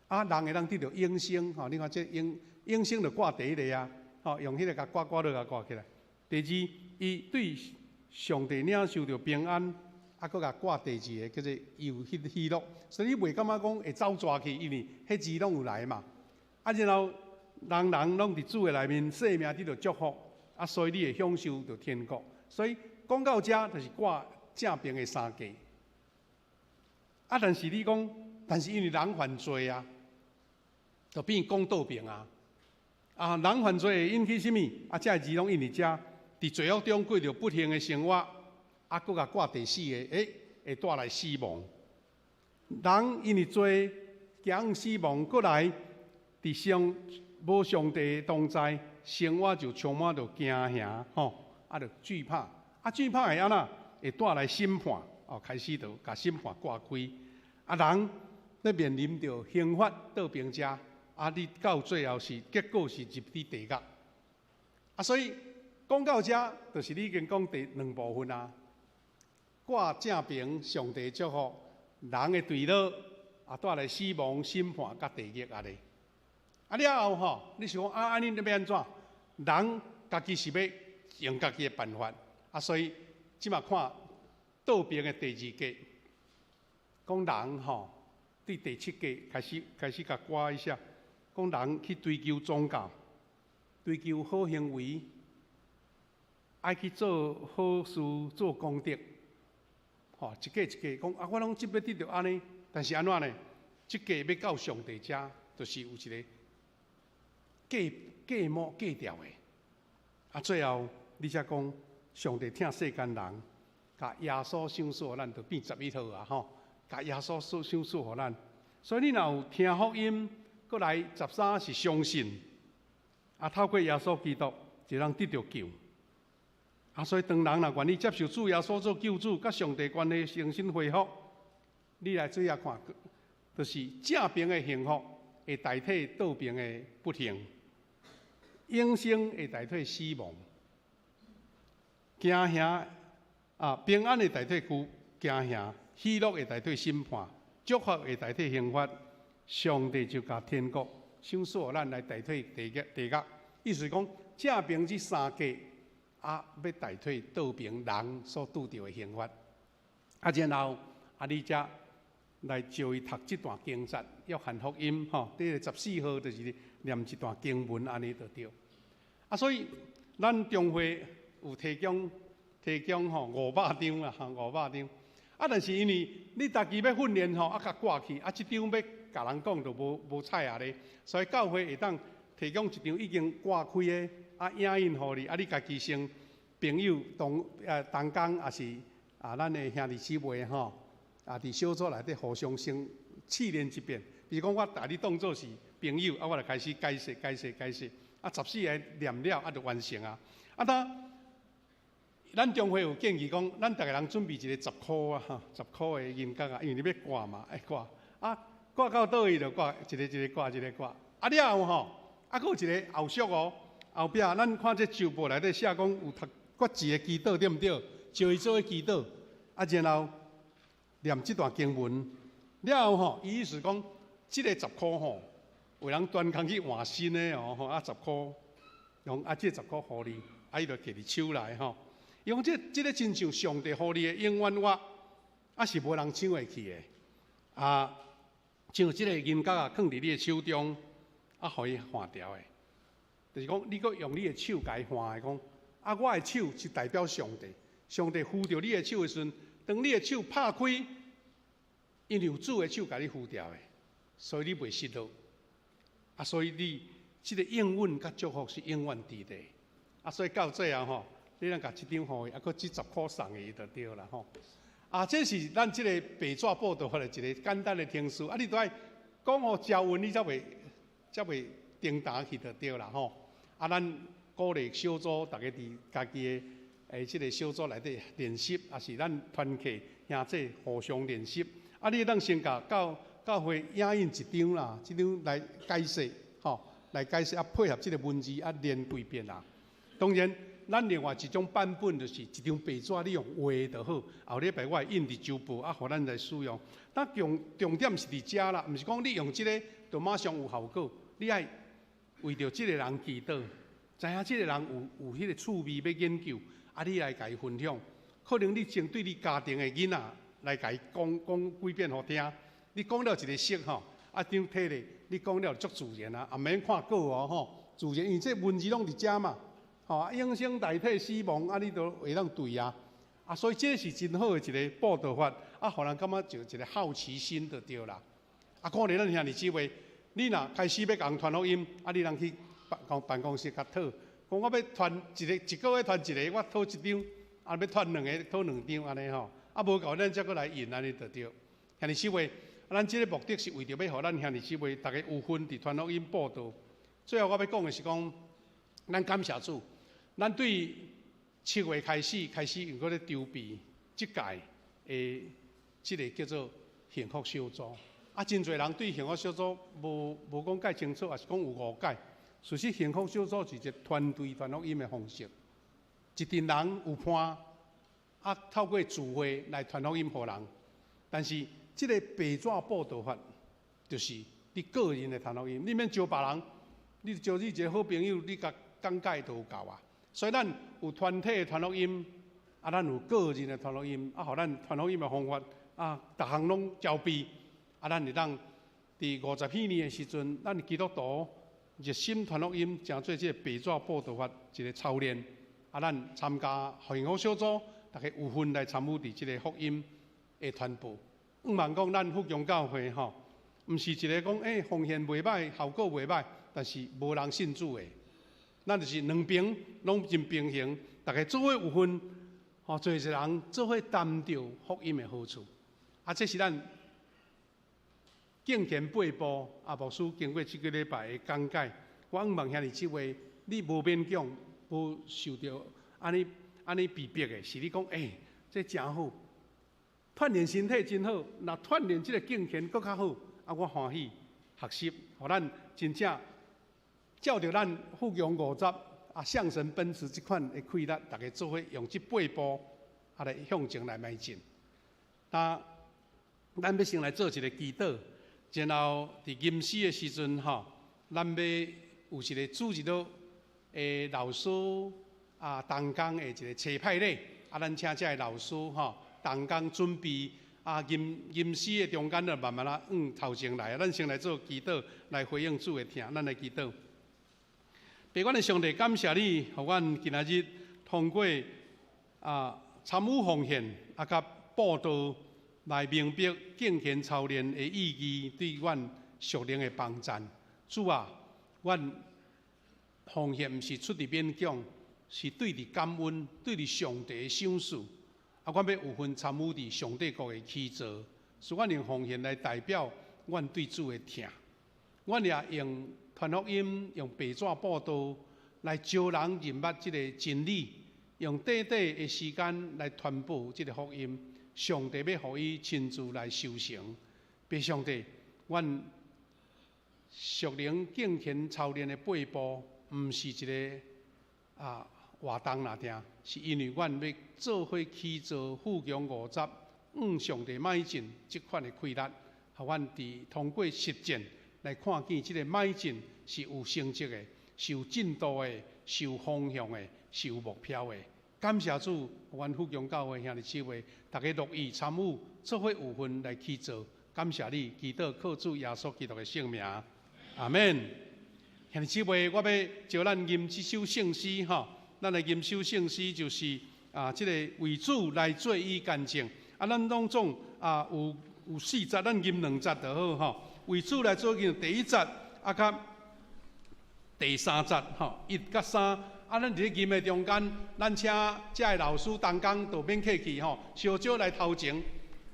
啊，人會當得著永生。吼，你看這永永生就掛第一个啊，吼，用彼個共掛掛落共掛起來。第二，伊對上帝領受著平安，啊，閣共掛第二个叫做有彼喜樂。所以你袂感覺講會走蛇去，因為彼字攏有來嘛。啊，然後人人攏佇主的內面，生命得著祝福，啊，所以你會享受著天國。所以講到遮，就是掛正邊的三格。啊，但是你講，但是因為人犯罪啊，就變講倒邊啊。啊，人犯罪會引起啥物？啊，這个字攏因為遮，佇罪惡中過著不幸的生活，啊，閣共掛第四个，欸，會帶來死亡。人因為罪驚死亡，閣來。佇上無上帝同在，生活就充滿著驚嚇，吼，啊，就懼怕，啊，懼怕會按怎？會帶來審判，哦，開始就共審判掛開。啊，人咧面臨著刑罰倒邊遮，啊，你到最後是結果是入佇地獄。啊，所以講到遮，就是你已經講第兩部分啊。掛正邊上帝祝福，人的墜落，啊，帶來死亡、審判佮地獄按呢。啊了後吼，你想講啊，按呢欲按怎？人家己是欲用家己的辦法，啊，所以這馬看倒邊的第二格，講人吼，對第七格開始開始共掛一下，講人去追求宗教，追求好行為，愛去做好事、做功德，吼，一格一格講啊，我攏這欲得著按呢，但是按怎呢？這格欲到上帝遮，就是有一個。過過模過掉的，啊，最後你才講上帝疼世間人，共耶穌賞賜予咱，就變11號啊吼，共耶穌賞賜予咱。所以你若有聽福音，閣來13是相信，啊，透過耶穌基督就通得著救。啊，所以當人若願意接受主耶穌做救主，佮上帝關係重新恢復，你來做下看，就是正邊的幸福會代替倒邊的不幸。永生會代替死亡，驚嚇啊，平安會代替苦驚嚇，喜樂會代替審判，祝福會代替刑罰，上帝就共天國賞賜予咱來代替地獄。地獄意思講，正邊這三格啊，欲代替倒邊人所拄著的刑罰。啊，然後啊，你才來招伊讀這段經節，約翰福音吼，佇个14號就是念一段經文按呢就對。啊，所以咱中會有提供提供吼500張啊，500張。啊，但是因為你家己欲訓練吼，啊，共掛去，啊，這張欲共人講就無無彩啊咧。所以教會會當提供一張已經掛開的，啊，影印予你，啊，你家己先朋友同同工，抑是啊，咱的兄弟姊妹吼，啊，佇小組內底互相先試練一遍。比如講我共你當做是朋友，啊，我就開始解釋、解釋、解釋，啊，14個念了，啊，就完成啊。啊，當咱中會有建議講，咱逐个人準備一個十箍啊，哈，十箍的銀角啊，因為你欲掛嘛，愛掛，啊，掛到佗位就掛，一个一个掛，一个掛。啊了後吼，啊，閣有一个後續哦，後壁咱看這周報內底寫講有讀決志的祈禱對毋對？招伊做伙祈禱，啊，然後念這段經文了後吼，伊意思講，這个十箍吼，有人專工去換新的哦，吼，啊十箍，用啊這十箍予你，啊伊就提佇手內吼。伊講這這个親像上帝予你的永遠活，啊是無人搶會去的。啊，像這个銀角仔，囥佇你的手中，啊，予伊換掉的。就是講，你閣用你的手共伊換的，講啊，我的手是代表上帝，上帝扶著你的手的時陣，當你的手拍開，因為有主的手共你扶牢的，所以你袂失落。啊，所以你這个應允佮祝福是永遠佇咧。啊，所以到最後吼，你通共這張予伊，啊，閣這十箍送伊就對啦吼。啊，這是咱這个白紙布道法的一個簡單的程序。啊，你都愛講予招穩，你才袂才袂顛倒去就對啦吼。啊，咱鼓勵小組逐家佇家己的欸這个小組內底練習，抑是咱團契兄弟互相練習。啊，你會當先共教教會影印一張啦，這張來解釋吼，來解釋啊，配合這个文字啊，念幾遍啦。當然，咱另外一種版本就是一張白紙，你用畫就好。後禮拜我會印佇周報啊，予咱來使用。但重重點是佇遮啦，毋是講你用這个就馬上有效果。你愛為著這个人祈禱，知影這个人有有彼个趣味欲研究，啊，你來共伊分享。可能你先對你家庭的囡仔來共伊講講幾遍予聽。你講了一个熟吼，啊，張體咧，你講了足自然啊，也免看稿哦吼，自然，因為這文字攏佇遮嘛。吼，永生代替死亡，啊，你都會當對啊，啊，所以這是真好的一个布道法，啊，予人感覺就一个好奇心就對啦。啊，鼓勵咱兄弟姊妹，你若開始欲共人傳福音，啊，你通去辦公辦公室共討，講我欲傳一个一个月傳一个，我討一張，啊，欲傳兩个討兩張按呢吼，啊，無夠咱才閣來印按呢就對。兄弟姊妹，咱這个目的是為著欲予咱兄弟姊妹逐家有份佇傳福音布道。最後我欲講的是講，咱感謝主。咱對7月開始，開始用閣咧籌備這屆的這个叫做幸福小組。啊，真濟人對幸福小組無無講介清楚，抑是講有誤解。事實幸福小組是一個團隊傳福音的方式，一群人有伴，啊，透過聚會來傳福音予人。但是這个白紙布道法，就是你個人的傳福音，你免招別人，你招你一个好朋友，你共講解就有夠啊。所以咱有團體的傳福音，啊，咱有個人的傳福音，啊，予咱傳福音的方法，啊，逐項攏齊備，啊，咱會當佇50幾年的時陣，咱基督徒熱心傳福音，成做這个白紙布道法一個操練，啊，咱參加幸福小組，逐家有份來參與佇這個福音的傳播。向望講咱福強教會吼，毋是一个講欸奉獻袂䆀，效果袂䆀，但是無人信主的。咱就是兩邊攏真平衡，逐家做伙有份，吼，濟濟人做伙擔著福音的好處。啊，這是咱敬虔八步啊，牧師經過這幾禮拜的講解，我向望兄弟姊妹，你無勉強，無受著按呢按呢被逼的，是你講欸，這誠好，鍛鍊身體真好，若鍛鍊這個敬虔閣較好，啊，我歡喜學習，予咱真正。照著咱富強五十啊，向神奔馳這款的氣力，逐家做伙用這八步啊來向前來邁進。那咱欲先來做一个祈禱，然後佇吟詩的時陣吼，咱欲有一个主日的老師啊，同工的一个差派禮，啊，咱請這个老師吼，同工準備啊，吟吟詩的中間就慢慢仔向頭前來，咱先來做祈禱，來回應主的疼，咱來祈禱。父阮的上帝，感謝你，予阮今仔日通過啊參與奉獻啊，佮布道來明白敬虔操練的意義，對阮屬靈的幫贊。主啊，阮奉獻毋是出佇勉強，是對佇感恩，對佇上帝的賞賜。啊，阮欲有份參與佇上帝國的起造，使阮用奉獻來代表阮对主的疼。阮也用传福音、用白纸布道来招人认捌这个真理，用短短的时间来传播这个福音。上帝欲予伊亲自来修成。父上帝，阮属灵敬虔操练的八步，毋是一个活动尔定，是因为阮欲做伙起造富强五十，向上帝迈进这款的气力，予阮伫通过实践来看见这个迈进是有成绩的，是有进度的，是有方向的，是有目标的。感谢主，阮富强教会兄弟姊妹，大家乐意参与，做伙有份来去做。感谢你，祈祷靠主耶稣基督的圣名，阿门。兄弟姊妹，我欲招咱吟这首圣诗吼，咱来吟首圣诗就是这个为主来做伊干净。咱当中有四节，咱吟两节就好吼。为主来做见第一节，佮第三节吼，一佮三。咱伫咧吟的中间，咱请遮的老师同工就免客气吼，小少来头前。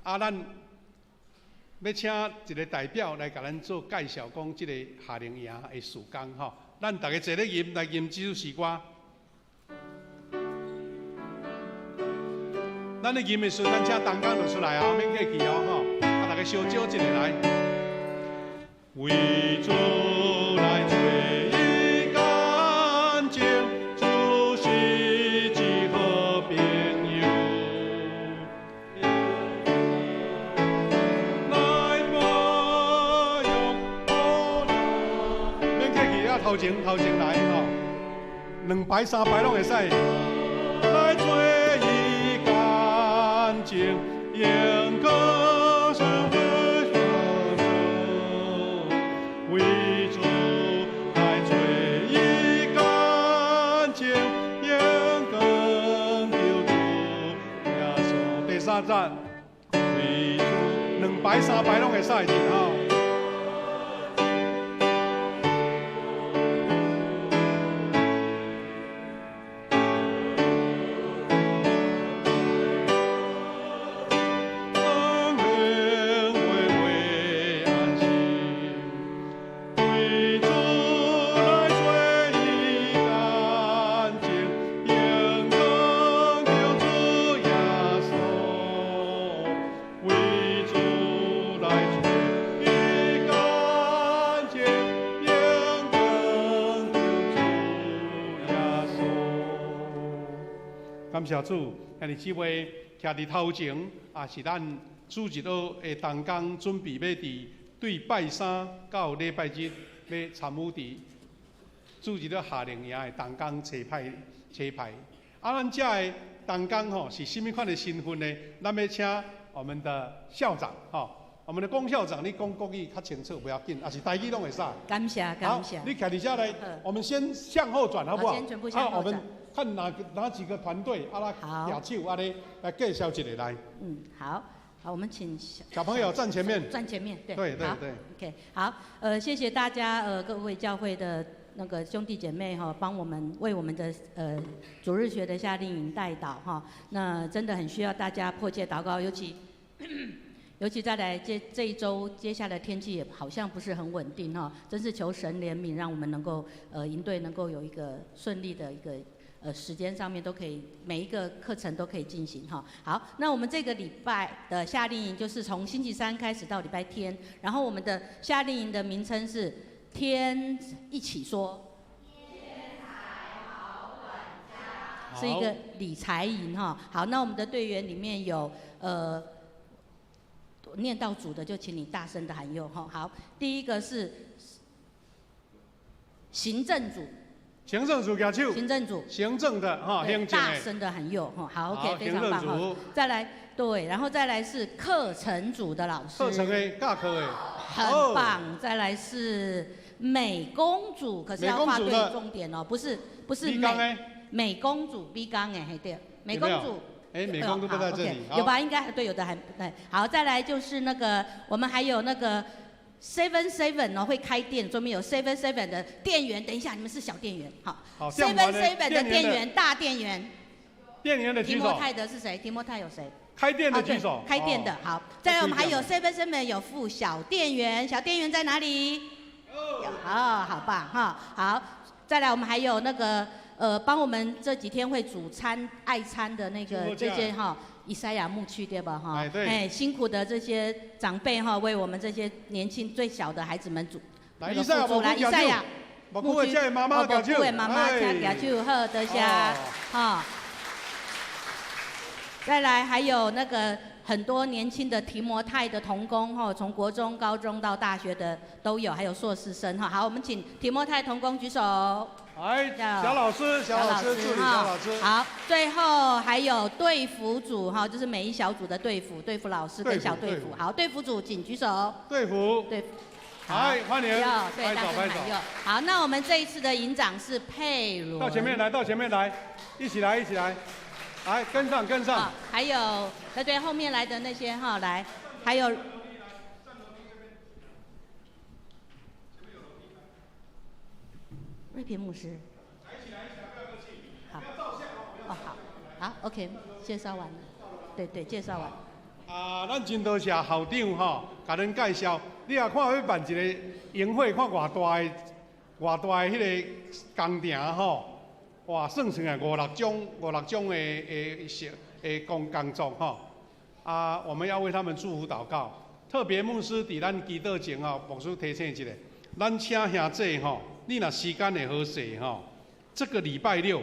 咱欲请一个代表来共咱做介绍，讲这个夏令营的事工吼。咱逐家坐咧吟，来吟这首诗歌。咱咧吟的时阵，咱请同工就出来啊，免客气哦吼。逐家小少一下来。为主来做伊干净，主是一好朋友。来保佑我。免客气啊，头前头前来吼，两排三排拢会使。来做伊干净，用歌声为主来做伊干净，永恒救主耶稣。第三节，为主两排三排拢会使入吼。为主来做伊干净，永恒救主耶稣。为主来做伊干净，永恒救主耶稣。感谢主，兄弟姊妹徛伫头前，也是咱主日学的同工，准备欲伫对拜三到礼拜日欲参与伫主日学夏令营的同工齐派齐派。咱遮的同工吼是啥物款的身份呢？咱欲请我们的校长吼，我们的龚校长，你讲国语较清楚，无要紧，也是台语拢会使。感谢感谢。你徛伫遮来，我们先向后转，好不好？先全部向后转。我们看哪几个团队，来举手，来来介绍一下来。好。好，我们请小朋友站前面。站前面，对。对对对。 OK，好，谢谢大家，各位教会的那个兄弟姐妹哈，帮我们为我们的主日学的夏令营代祷哈，那真的很需要大家迫切祷告，尤其再来这一周，接下来天气也好像不是很稳定哈，真是求神怜悯，让我们能够营队能够有一个顺利的一个时间上面都可以，每一个课程都可以进行哈。好，那我们这个礼拜的夏令营就是从星期三开始到礼拜天，然后我们的夏令营的名称是天一起说，天才好管家，是一个理财营哈。好，那我们的队员里面有念到组的就请你大声的喊哟哈。好，第一个是行政组。行政组举手。行政组。行政的哈，行政的。大声的喊哟哈，好，OK，非常棒哈。再来，对，然后再来是课程组的老师。课程的教课的。很棒。再来是美工组，可是要画对重点哦，不是不是美美工组 B 钢哎，对，美工组。哎，美工都不在这里。有吧？应该对，有的还对。好，再来就是那个，我们还有那个。7-Eleven 哦会开店，专门有 7-Eleven 的店员。等一下，你们是小店员，好。7-Eleven 的店员，大店员。店员的提摩太的是谁？提摩太有谁？开店的举手。开店的好。再来我们还有 Seven Seven 有附小店员，小店员在哪里？好，好棒哈。好，再来我们还有那个帮我们这几天会煮餐爱餐的那个这些哈，以赛亚牧区对吧哈？哎，辛苦的这些长辈哈，为我们这些年轻最小的孩子们煮。来，以赛亚来，以赛亚牧区，妈妈举手，妈妈请举手，好，多谢，哈。再来还有那个很多年轻的提摩太的同工哈，从国中、高中到大学的都有，还有硕士生哈。好，我们请提摩太同工举手。来，小老师，小老师，助理小老师。好，最后还有队服组哈，就是每一小组的队服，队服老师跟小队服。好，队服组请举手。队服。队。好，欢迎。对，大声喊右。好，那我们这一次的营长是佩伦。到前面来，到前面来，一起来，一起来。来，跟上，跟上。还有，对，后面来的那些哈，来，还有。瑞平牧师。好。哦，好，好，OK，介绍完了。对对，介绍完。啊，咱真多谢校长吼，共恁介绍。你若看欲办一个营会，看偌大的、偌大的彼个工程吼。哇，算算来五六种、五六种的工作吼。啊，我们要为他们祝福祷告。特别牧师伫咱祈祷前吼，牧师提醒一下，咱请兄弟吼，你若时间会好势吼，这个礼拜六，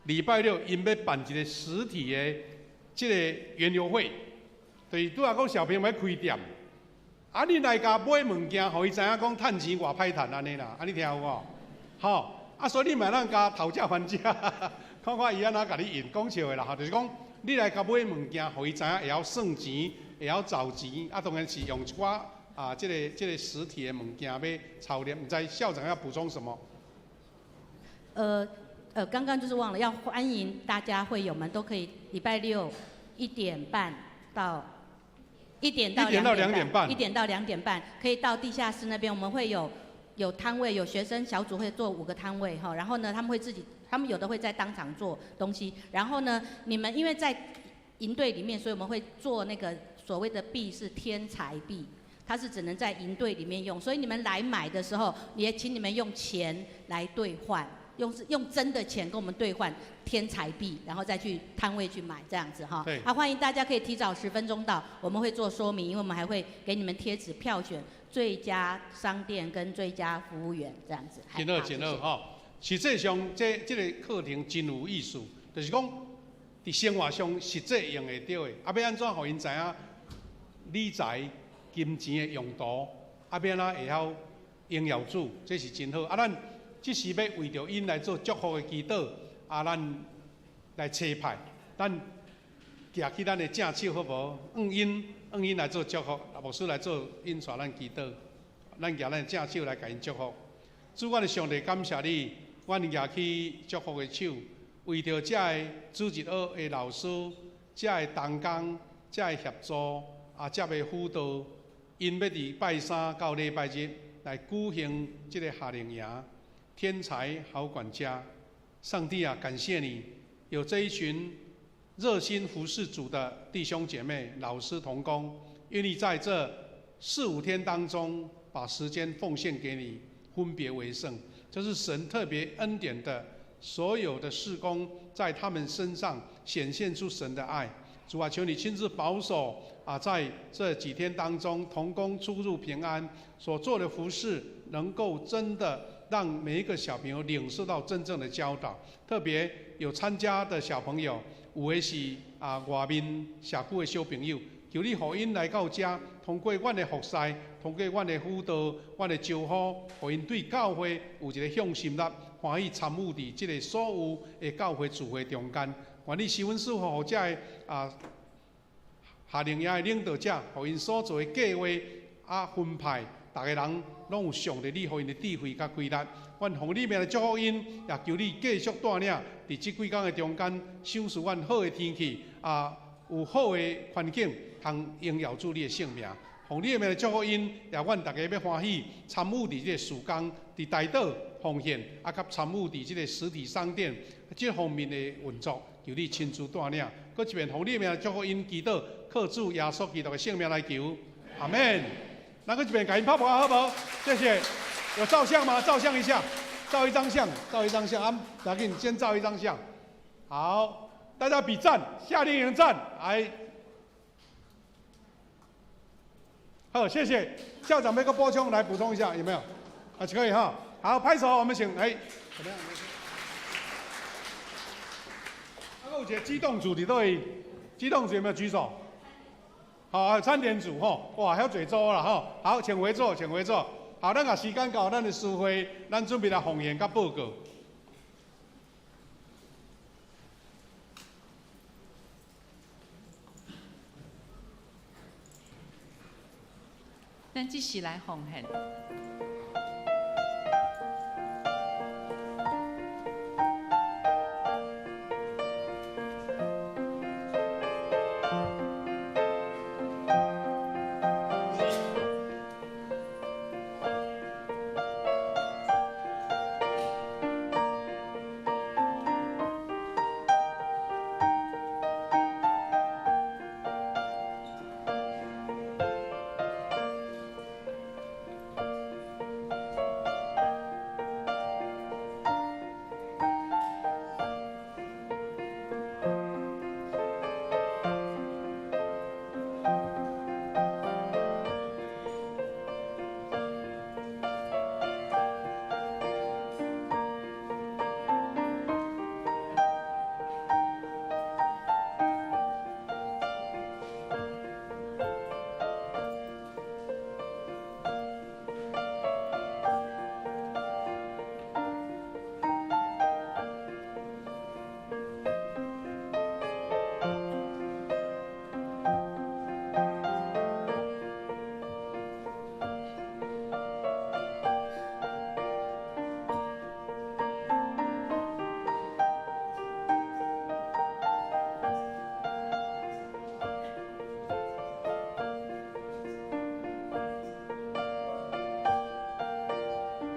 礼拜六𪜶欲办一个实体的这个园游会，就是拄仔讲小朋友欲开店，啊，你来共买物件，予伊知影讲趁钱偌歹趁按呢啦，按呢听有无？吼。啊，所以你嘛会当共讨价还价，看看伊按怎共你用，讲笑的啦吼，就是讲你来共买物件，予伊知影会晓算钱，会晓找钱，啊，当然是用一寡啊，这个实体的物件欲操练。毋知校长要补充什么？刚刚就是忘了要欢迎大家会友们都可以礼拜六1点半到一点到两点半，一点到两点半可以到地下室那边，我们会有摊位，有学生小组会做5个摊位哈，然后呢，他们会自己，他们有的会在当场做东西，然后呢，你们因为在营队里面，所以我们会做那个所谓的币是天才币，它是只能在营队里面用，所以你们来买的时候，也请你们用钱来兑换，用真的钱跟我们兑换天才币，然后再去摊位去买这样子哈。对。啊，欢迎大家可以提早10分钟到，我们会做说明，因为我们还会给你们贴纸票选最佳商店跟最佳服务员这样子。真好，真好吼！实际上，这个课程真有意思，就是讲，伫生活上实际用会著的，啊，欲按怎予𪜶知影理财、金钱的用途，啊，欲按怎会晓荣耀主，这是真好。啊，咱这是欲为著𪜶来做祝福的祈祷，啊，咱来差派，咱举起咱的正手好无？向𪜶来做祝福，牧师来做引带咱祈祷，咱举咱的正手来共𪜶祝福。主，阮的上帝，感谢你，阮举起祝福的手，为著遮个主日学的老师、遮个同工、遮个协助啊，遮个辅导，𪜶欲伫拜三到礼拜日来举行这个夏令营，天才好管家。上帝啊，感谢你有这一群热心服侍主的弟兄姐妹、老师同工，愿意在这四五天当中把时间奉献给你，分别为圣。这是神特别恩典的，所有的事工在他们身上显现出神的爱。主啊，求你亲自保守啊，在这几天当中，同工出入平安，所做的服事能够真的让每一个小朋友领受到真正的教导。特别有参加的小朋友，有的是啊外面社区的小朋友，求你予𪜶来到遮，通过阮的服侍，通过阮的辅导、阮的招呼，予𪜶对教会有一个向心力，欢喜参与伫这个所有的教会聚会中间。愿你赐阮赐福予遮个啊夏令营的领导者，予𪜶所做的计划啊分派，逐个人拢有上帝你予𪜶的智慧佮规律。阮奉你名来祝福𪜶，也求你继续带领，伫这几工的中间，赏赐阮好的天气，啊，有好的环境，通荣耀主你的圣名。奉你的名来祝福𪜶，也阮逐家欲欢喜参与伫这个事工，伫代祷奉献，啊，佮参与伫这个实体商店这方面的运作，求你亲自带领，閣一遍奉你的名祝福𪜶祈禱，靠主耶穌基督的聖名來求，阿們。咱閣一遍共𪜶拍噗仔好無？謝謝。有照相嗎？照相一下，照一張相，照一張相。啊，趕緊先照一張相。好，大家比讚，夏令營讚，來。好，謝謝校長，欲閣補充來補充一下，有沒有？啊，可以哈。好，拍手，我們請，哎，怎麼樣？啊，閣有一個機動組佇佗位？機動組有沒有舉手？好，餐點組吼，哇，遐濟組啦吼。好，請回座，請回座。好，咱把時間到，咱的司會，咱準備來奉獻佮報告。咱這時來奉獻。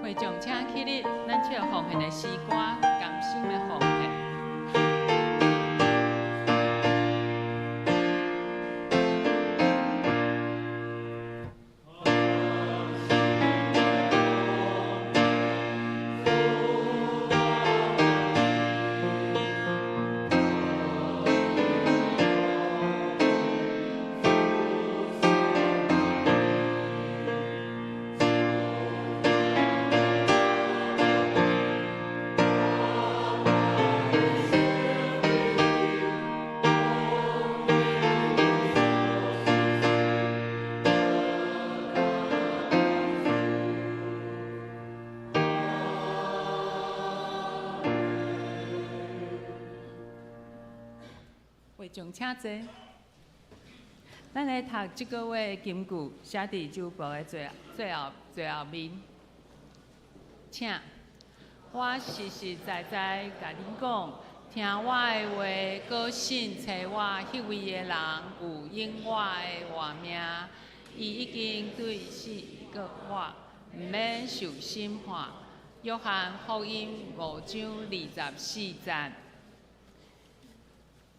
會眾請起立，咱唱奉獻的詩歌，甘心的奉獻。會眾請坐。咱來讀這個月的金句，寫佇週報的最後面。請，我實實在在共恁講，聽我的話，閣信差我彼位的人，有永遠的活命。伊已經對死過活，毋免受審判。約翰福音5章24節。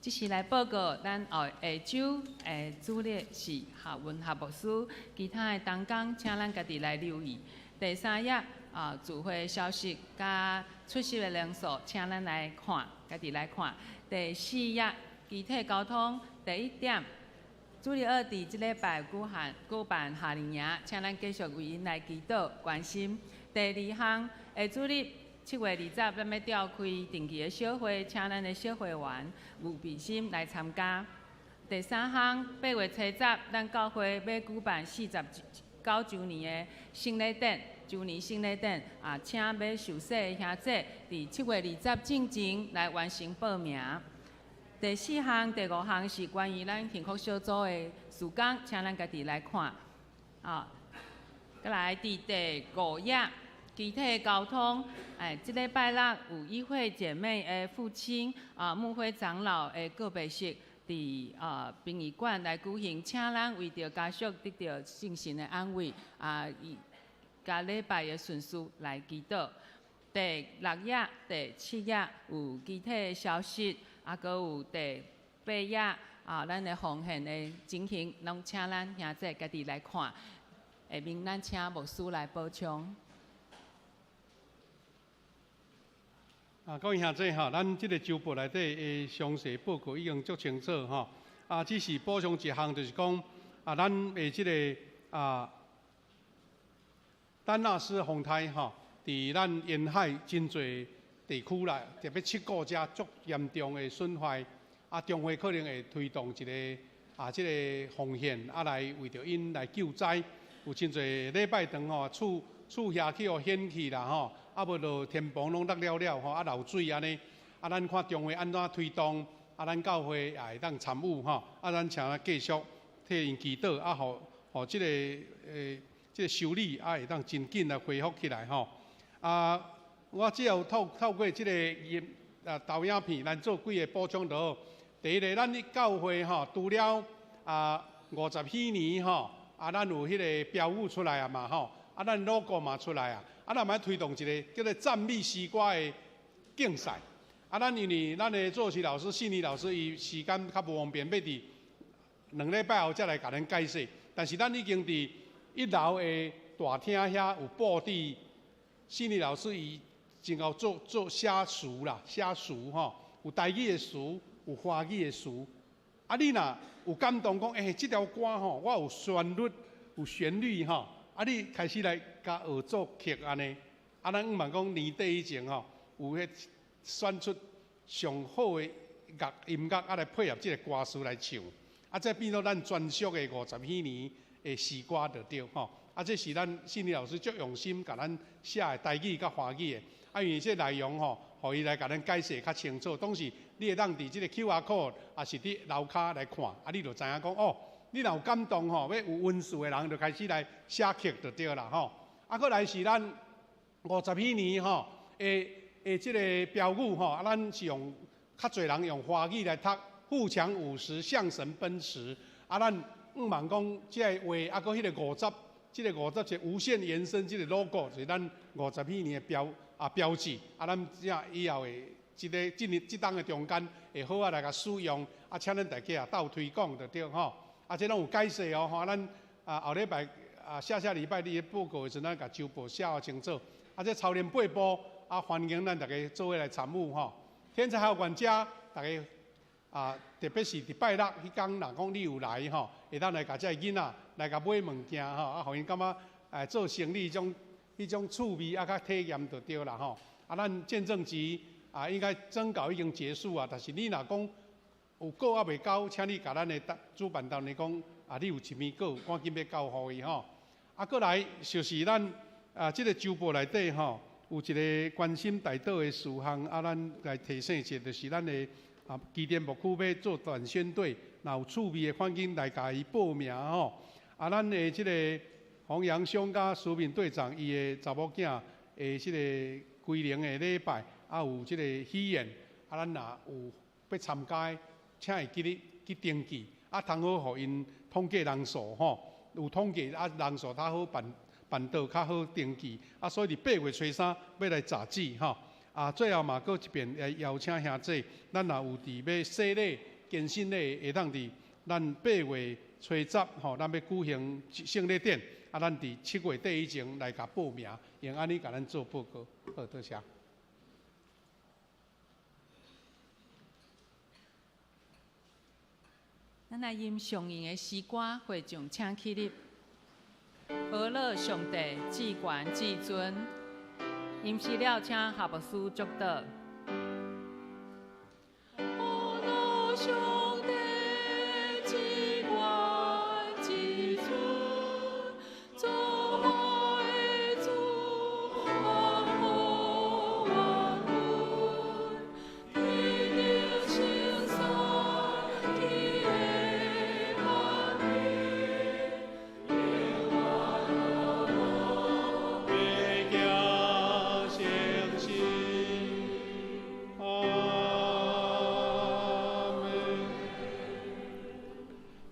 這是來報告，咱後下週的主日是學文學牧師，其他的同工請咱家己來留意。第三頁啊，聚會消息佮出席的人數，請咱來看，家己來看。第四頁，肢體溝通第一點，主日學佇這禮拜舉辦夏令營，請咱繼續為𪜶來祈禱關心。第二項，下主日7月20，咱欲召開定期的小會，請咱的小會員有備心來參加。第三項，8月70，咱教會欲舉辦49週年的聖禮典，周年聖禮典啊，請欲受洗的兄弟，佇7月20進前來完成報名。第四項、第五項是關於咱幸福小組的事工，請咱家己來看。啊，閣來佇第五頁。肢體溝通，哎，這禮拜六有一會姐妹的父親啊，牧會長老的告別式，佇殯儀館來舉行，請咱為著家屬得著精神的安慰，啊，以佮禮拜的順序來祈禱。第六頁、第七頁有肢體的消息，啊，閣有第八頁啊，咱的奉獻的情形，攏請咱兄弟家己來看。下面咱請牧師來補充。啊，各位兄弟吼，咱這個週報內底的詳細報告已經足清楚吼。啊，只是補充一項，就是講啊，咱的這個啊，丹納斯風颱吼，佇咱沿海真濟地區啦，特別七股遮足嚴重的損壞。啊，中會可能會推動一個啊，這個奉獻啊，來為著𪜶來救災。有真濟禮拜堂吼，厝厝遐去予掀去啦吼，啊無就天棚攏落了了吼，啊漏水按呢。啊，咱看中會按怎推動，啊，咱教會也會當參與吼。啊，咱請咱繼續替𪜶祈禱，啊，予予這個這個修理啊會當真緊來恢復起來吼。啊，我只有透透過這個音啊投影片來做幾个補充就好。第一个，咱教會吼，除了啊50禧年吼。啊，咱有彼个標語出來啊嘛吼，啊，咱 logo 嘛出來啊，啊，咱嘛推動一个叫做讚美詩歌的競賽。啊，咱因為咱的作曲老師、信理老師，伊時間較無方便，欲佇兩禮拜後才來共咱解釋。但是咱已經佇一樓的大廳遐有布置，信理老師伊真𠢕做做寫詞啦，寫詞吼，有台語的詞，有華語的詞。啊，你若有感動講，欸，這條歌吼，我有旋律，有旋律吼，啊，你開始來共學作曲按呢，啊，咱向望講年底以前吼，有彼選出上好的樂音樂，啊，來配合這個歌詞來唱，啊，這變做咱專屬的50禧年的詩歌就對吼，啊，這是咱信理老師足用心共咱寫的台語佮華語的，啊，因為這內容吼，予伊來共咱解釋較清楚，當時你會當佇這個 QR code，也是佇樓跤來看，啊，你就知影講哦，你若有感動吼，欲有恩賜的人就開始來寫曲就對啦吼。啊，閣來是咱50禧年吼的的這個標語吼，啊，咱是用較濟人用華語來讀，富強五十向神奔馳。啊，咱向望講這个話，啊，閣彼個五十，這個五十是無限延伸，這個 logo 是咱50禧年的標啊標誌。啊，咱這以後會。這个這年這冬的中間會好啊來共使用，啊，請咱大家也鬥推廣就對吼。啊，這攏有解釋哦吼。咱啊後禮拜啊下下禮拜你咧報告的時陣，咱共周報寫予清楚。啊，這操練八步啊，歡迎咱逐家做伙來參與吼。天才校管家，逐家啊，特別是佇拜六彼工，若講你有來吼，會當來共這个囡仔來共買物件吼，啊，予𪜶感覺哎做生意彼種彼種趣味啊，較體驗就對啦吼。啊，咱見證集。啊，應該徵稿已經結束啊，但是你若講有稿猶未交，請你共咱的主辦單位講，啊，你有一篇稿，趕緊欲交予伊吼。啊，閣來就是咱啊，這个週報內底吼，有一个關心代禱的事項，啊，咱來提醒一下，就是咱的啊，基甸牧區欲做短宣隊，若有趣味的，趕緊來共伊報名吼。啊，咱的這个洪陽兄佮蘇敏隊長伊的查某囝的這个歸靈的禮拜。啊，有這个喜宴，啊，咱若有欲參加的，請會記得去登記，啊，通好予𪜶統計人數吼，有統計啊，人數較好辦辦桌較好登記，啊，所以佇8月初三欲來閘止吼，啊，最後嘛，閣一遍來邀請兄弟，咱若有佇欲洗禮、堅信禮，會當佇咱8月初十吼，咱欲舉行聖禮典，啊，咱佇7月底以前來共報名，用按呢共咱做報告，好，多謝。咱來吟上用的詩歌，會眾請起立。呵咾上帝至懸至尊，吟詩了，請夏牧師祝禱。呵咾上帝至懸至尊，造物的主，萬福萬恩，天頂聖山起的萬民，永遠白行誠實，阿們。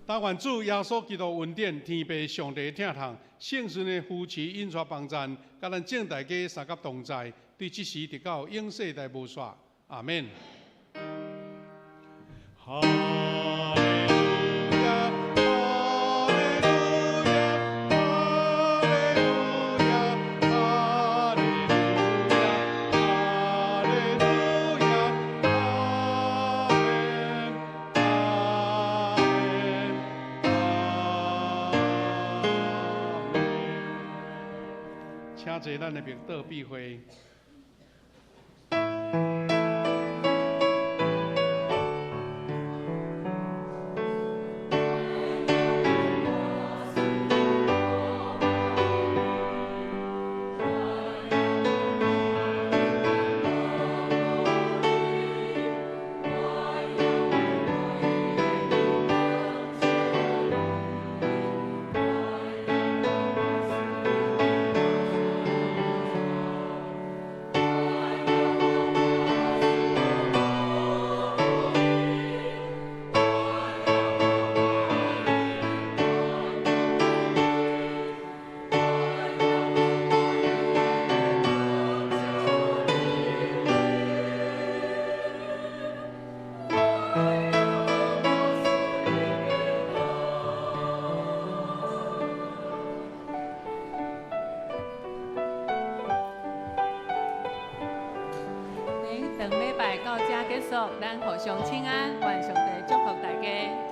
但願主耶穌基督恩典、天父上帝疼痛、聖神的扶持、引帶幫贊，佮咱眾大家三甲同在，對這時直到永世代無煞。阿們。哈。坐咱的默禱閉會。長禮拜到這結束，咱互相請安，願上帝祝福大家。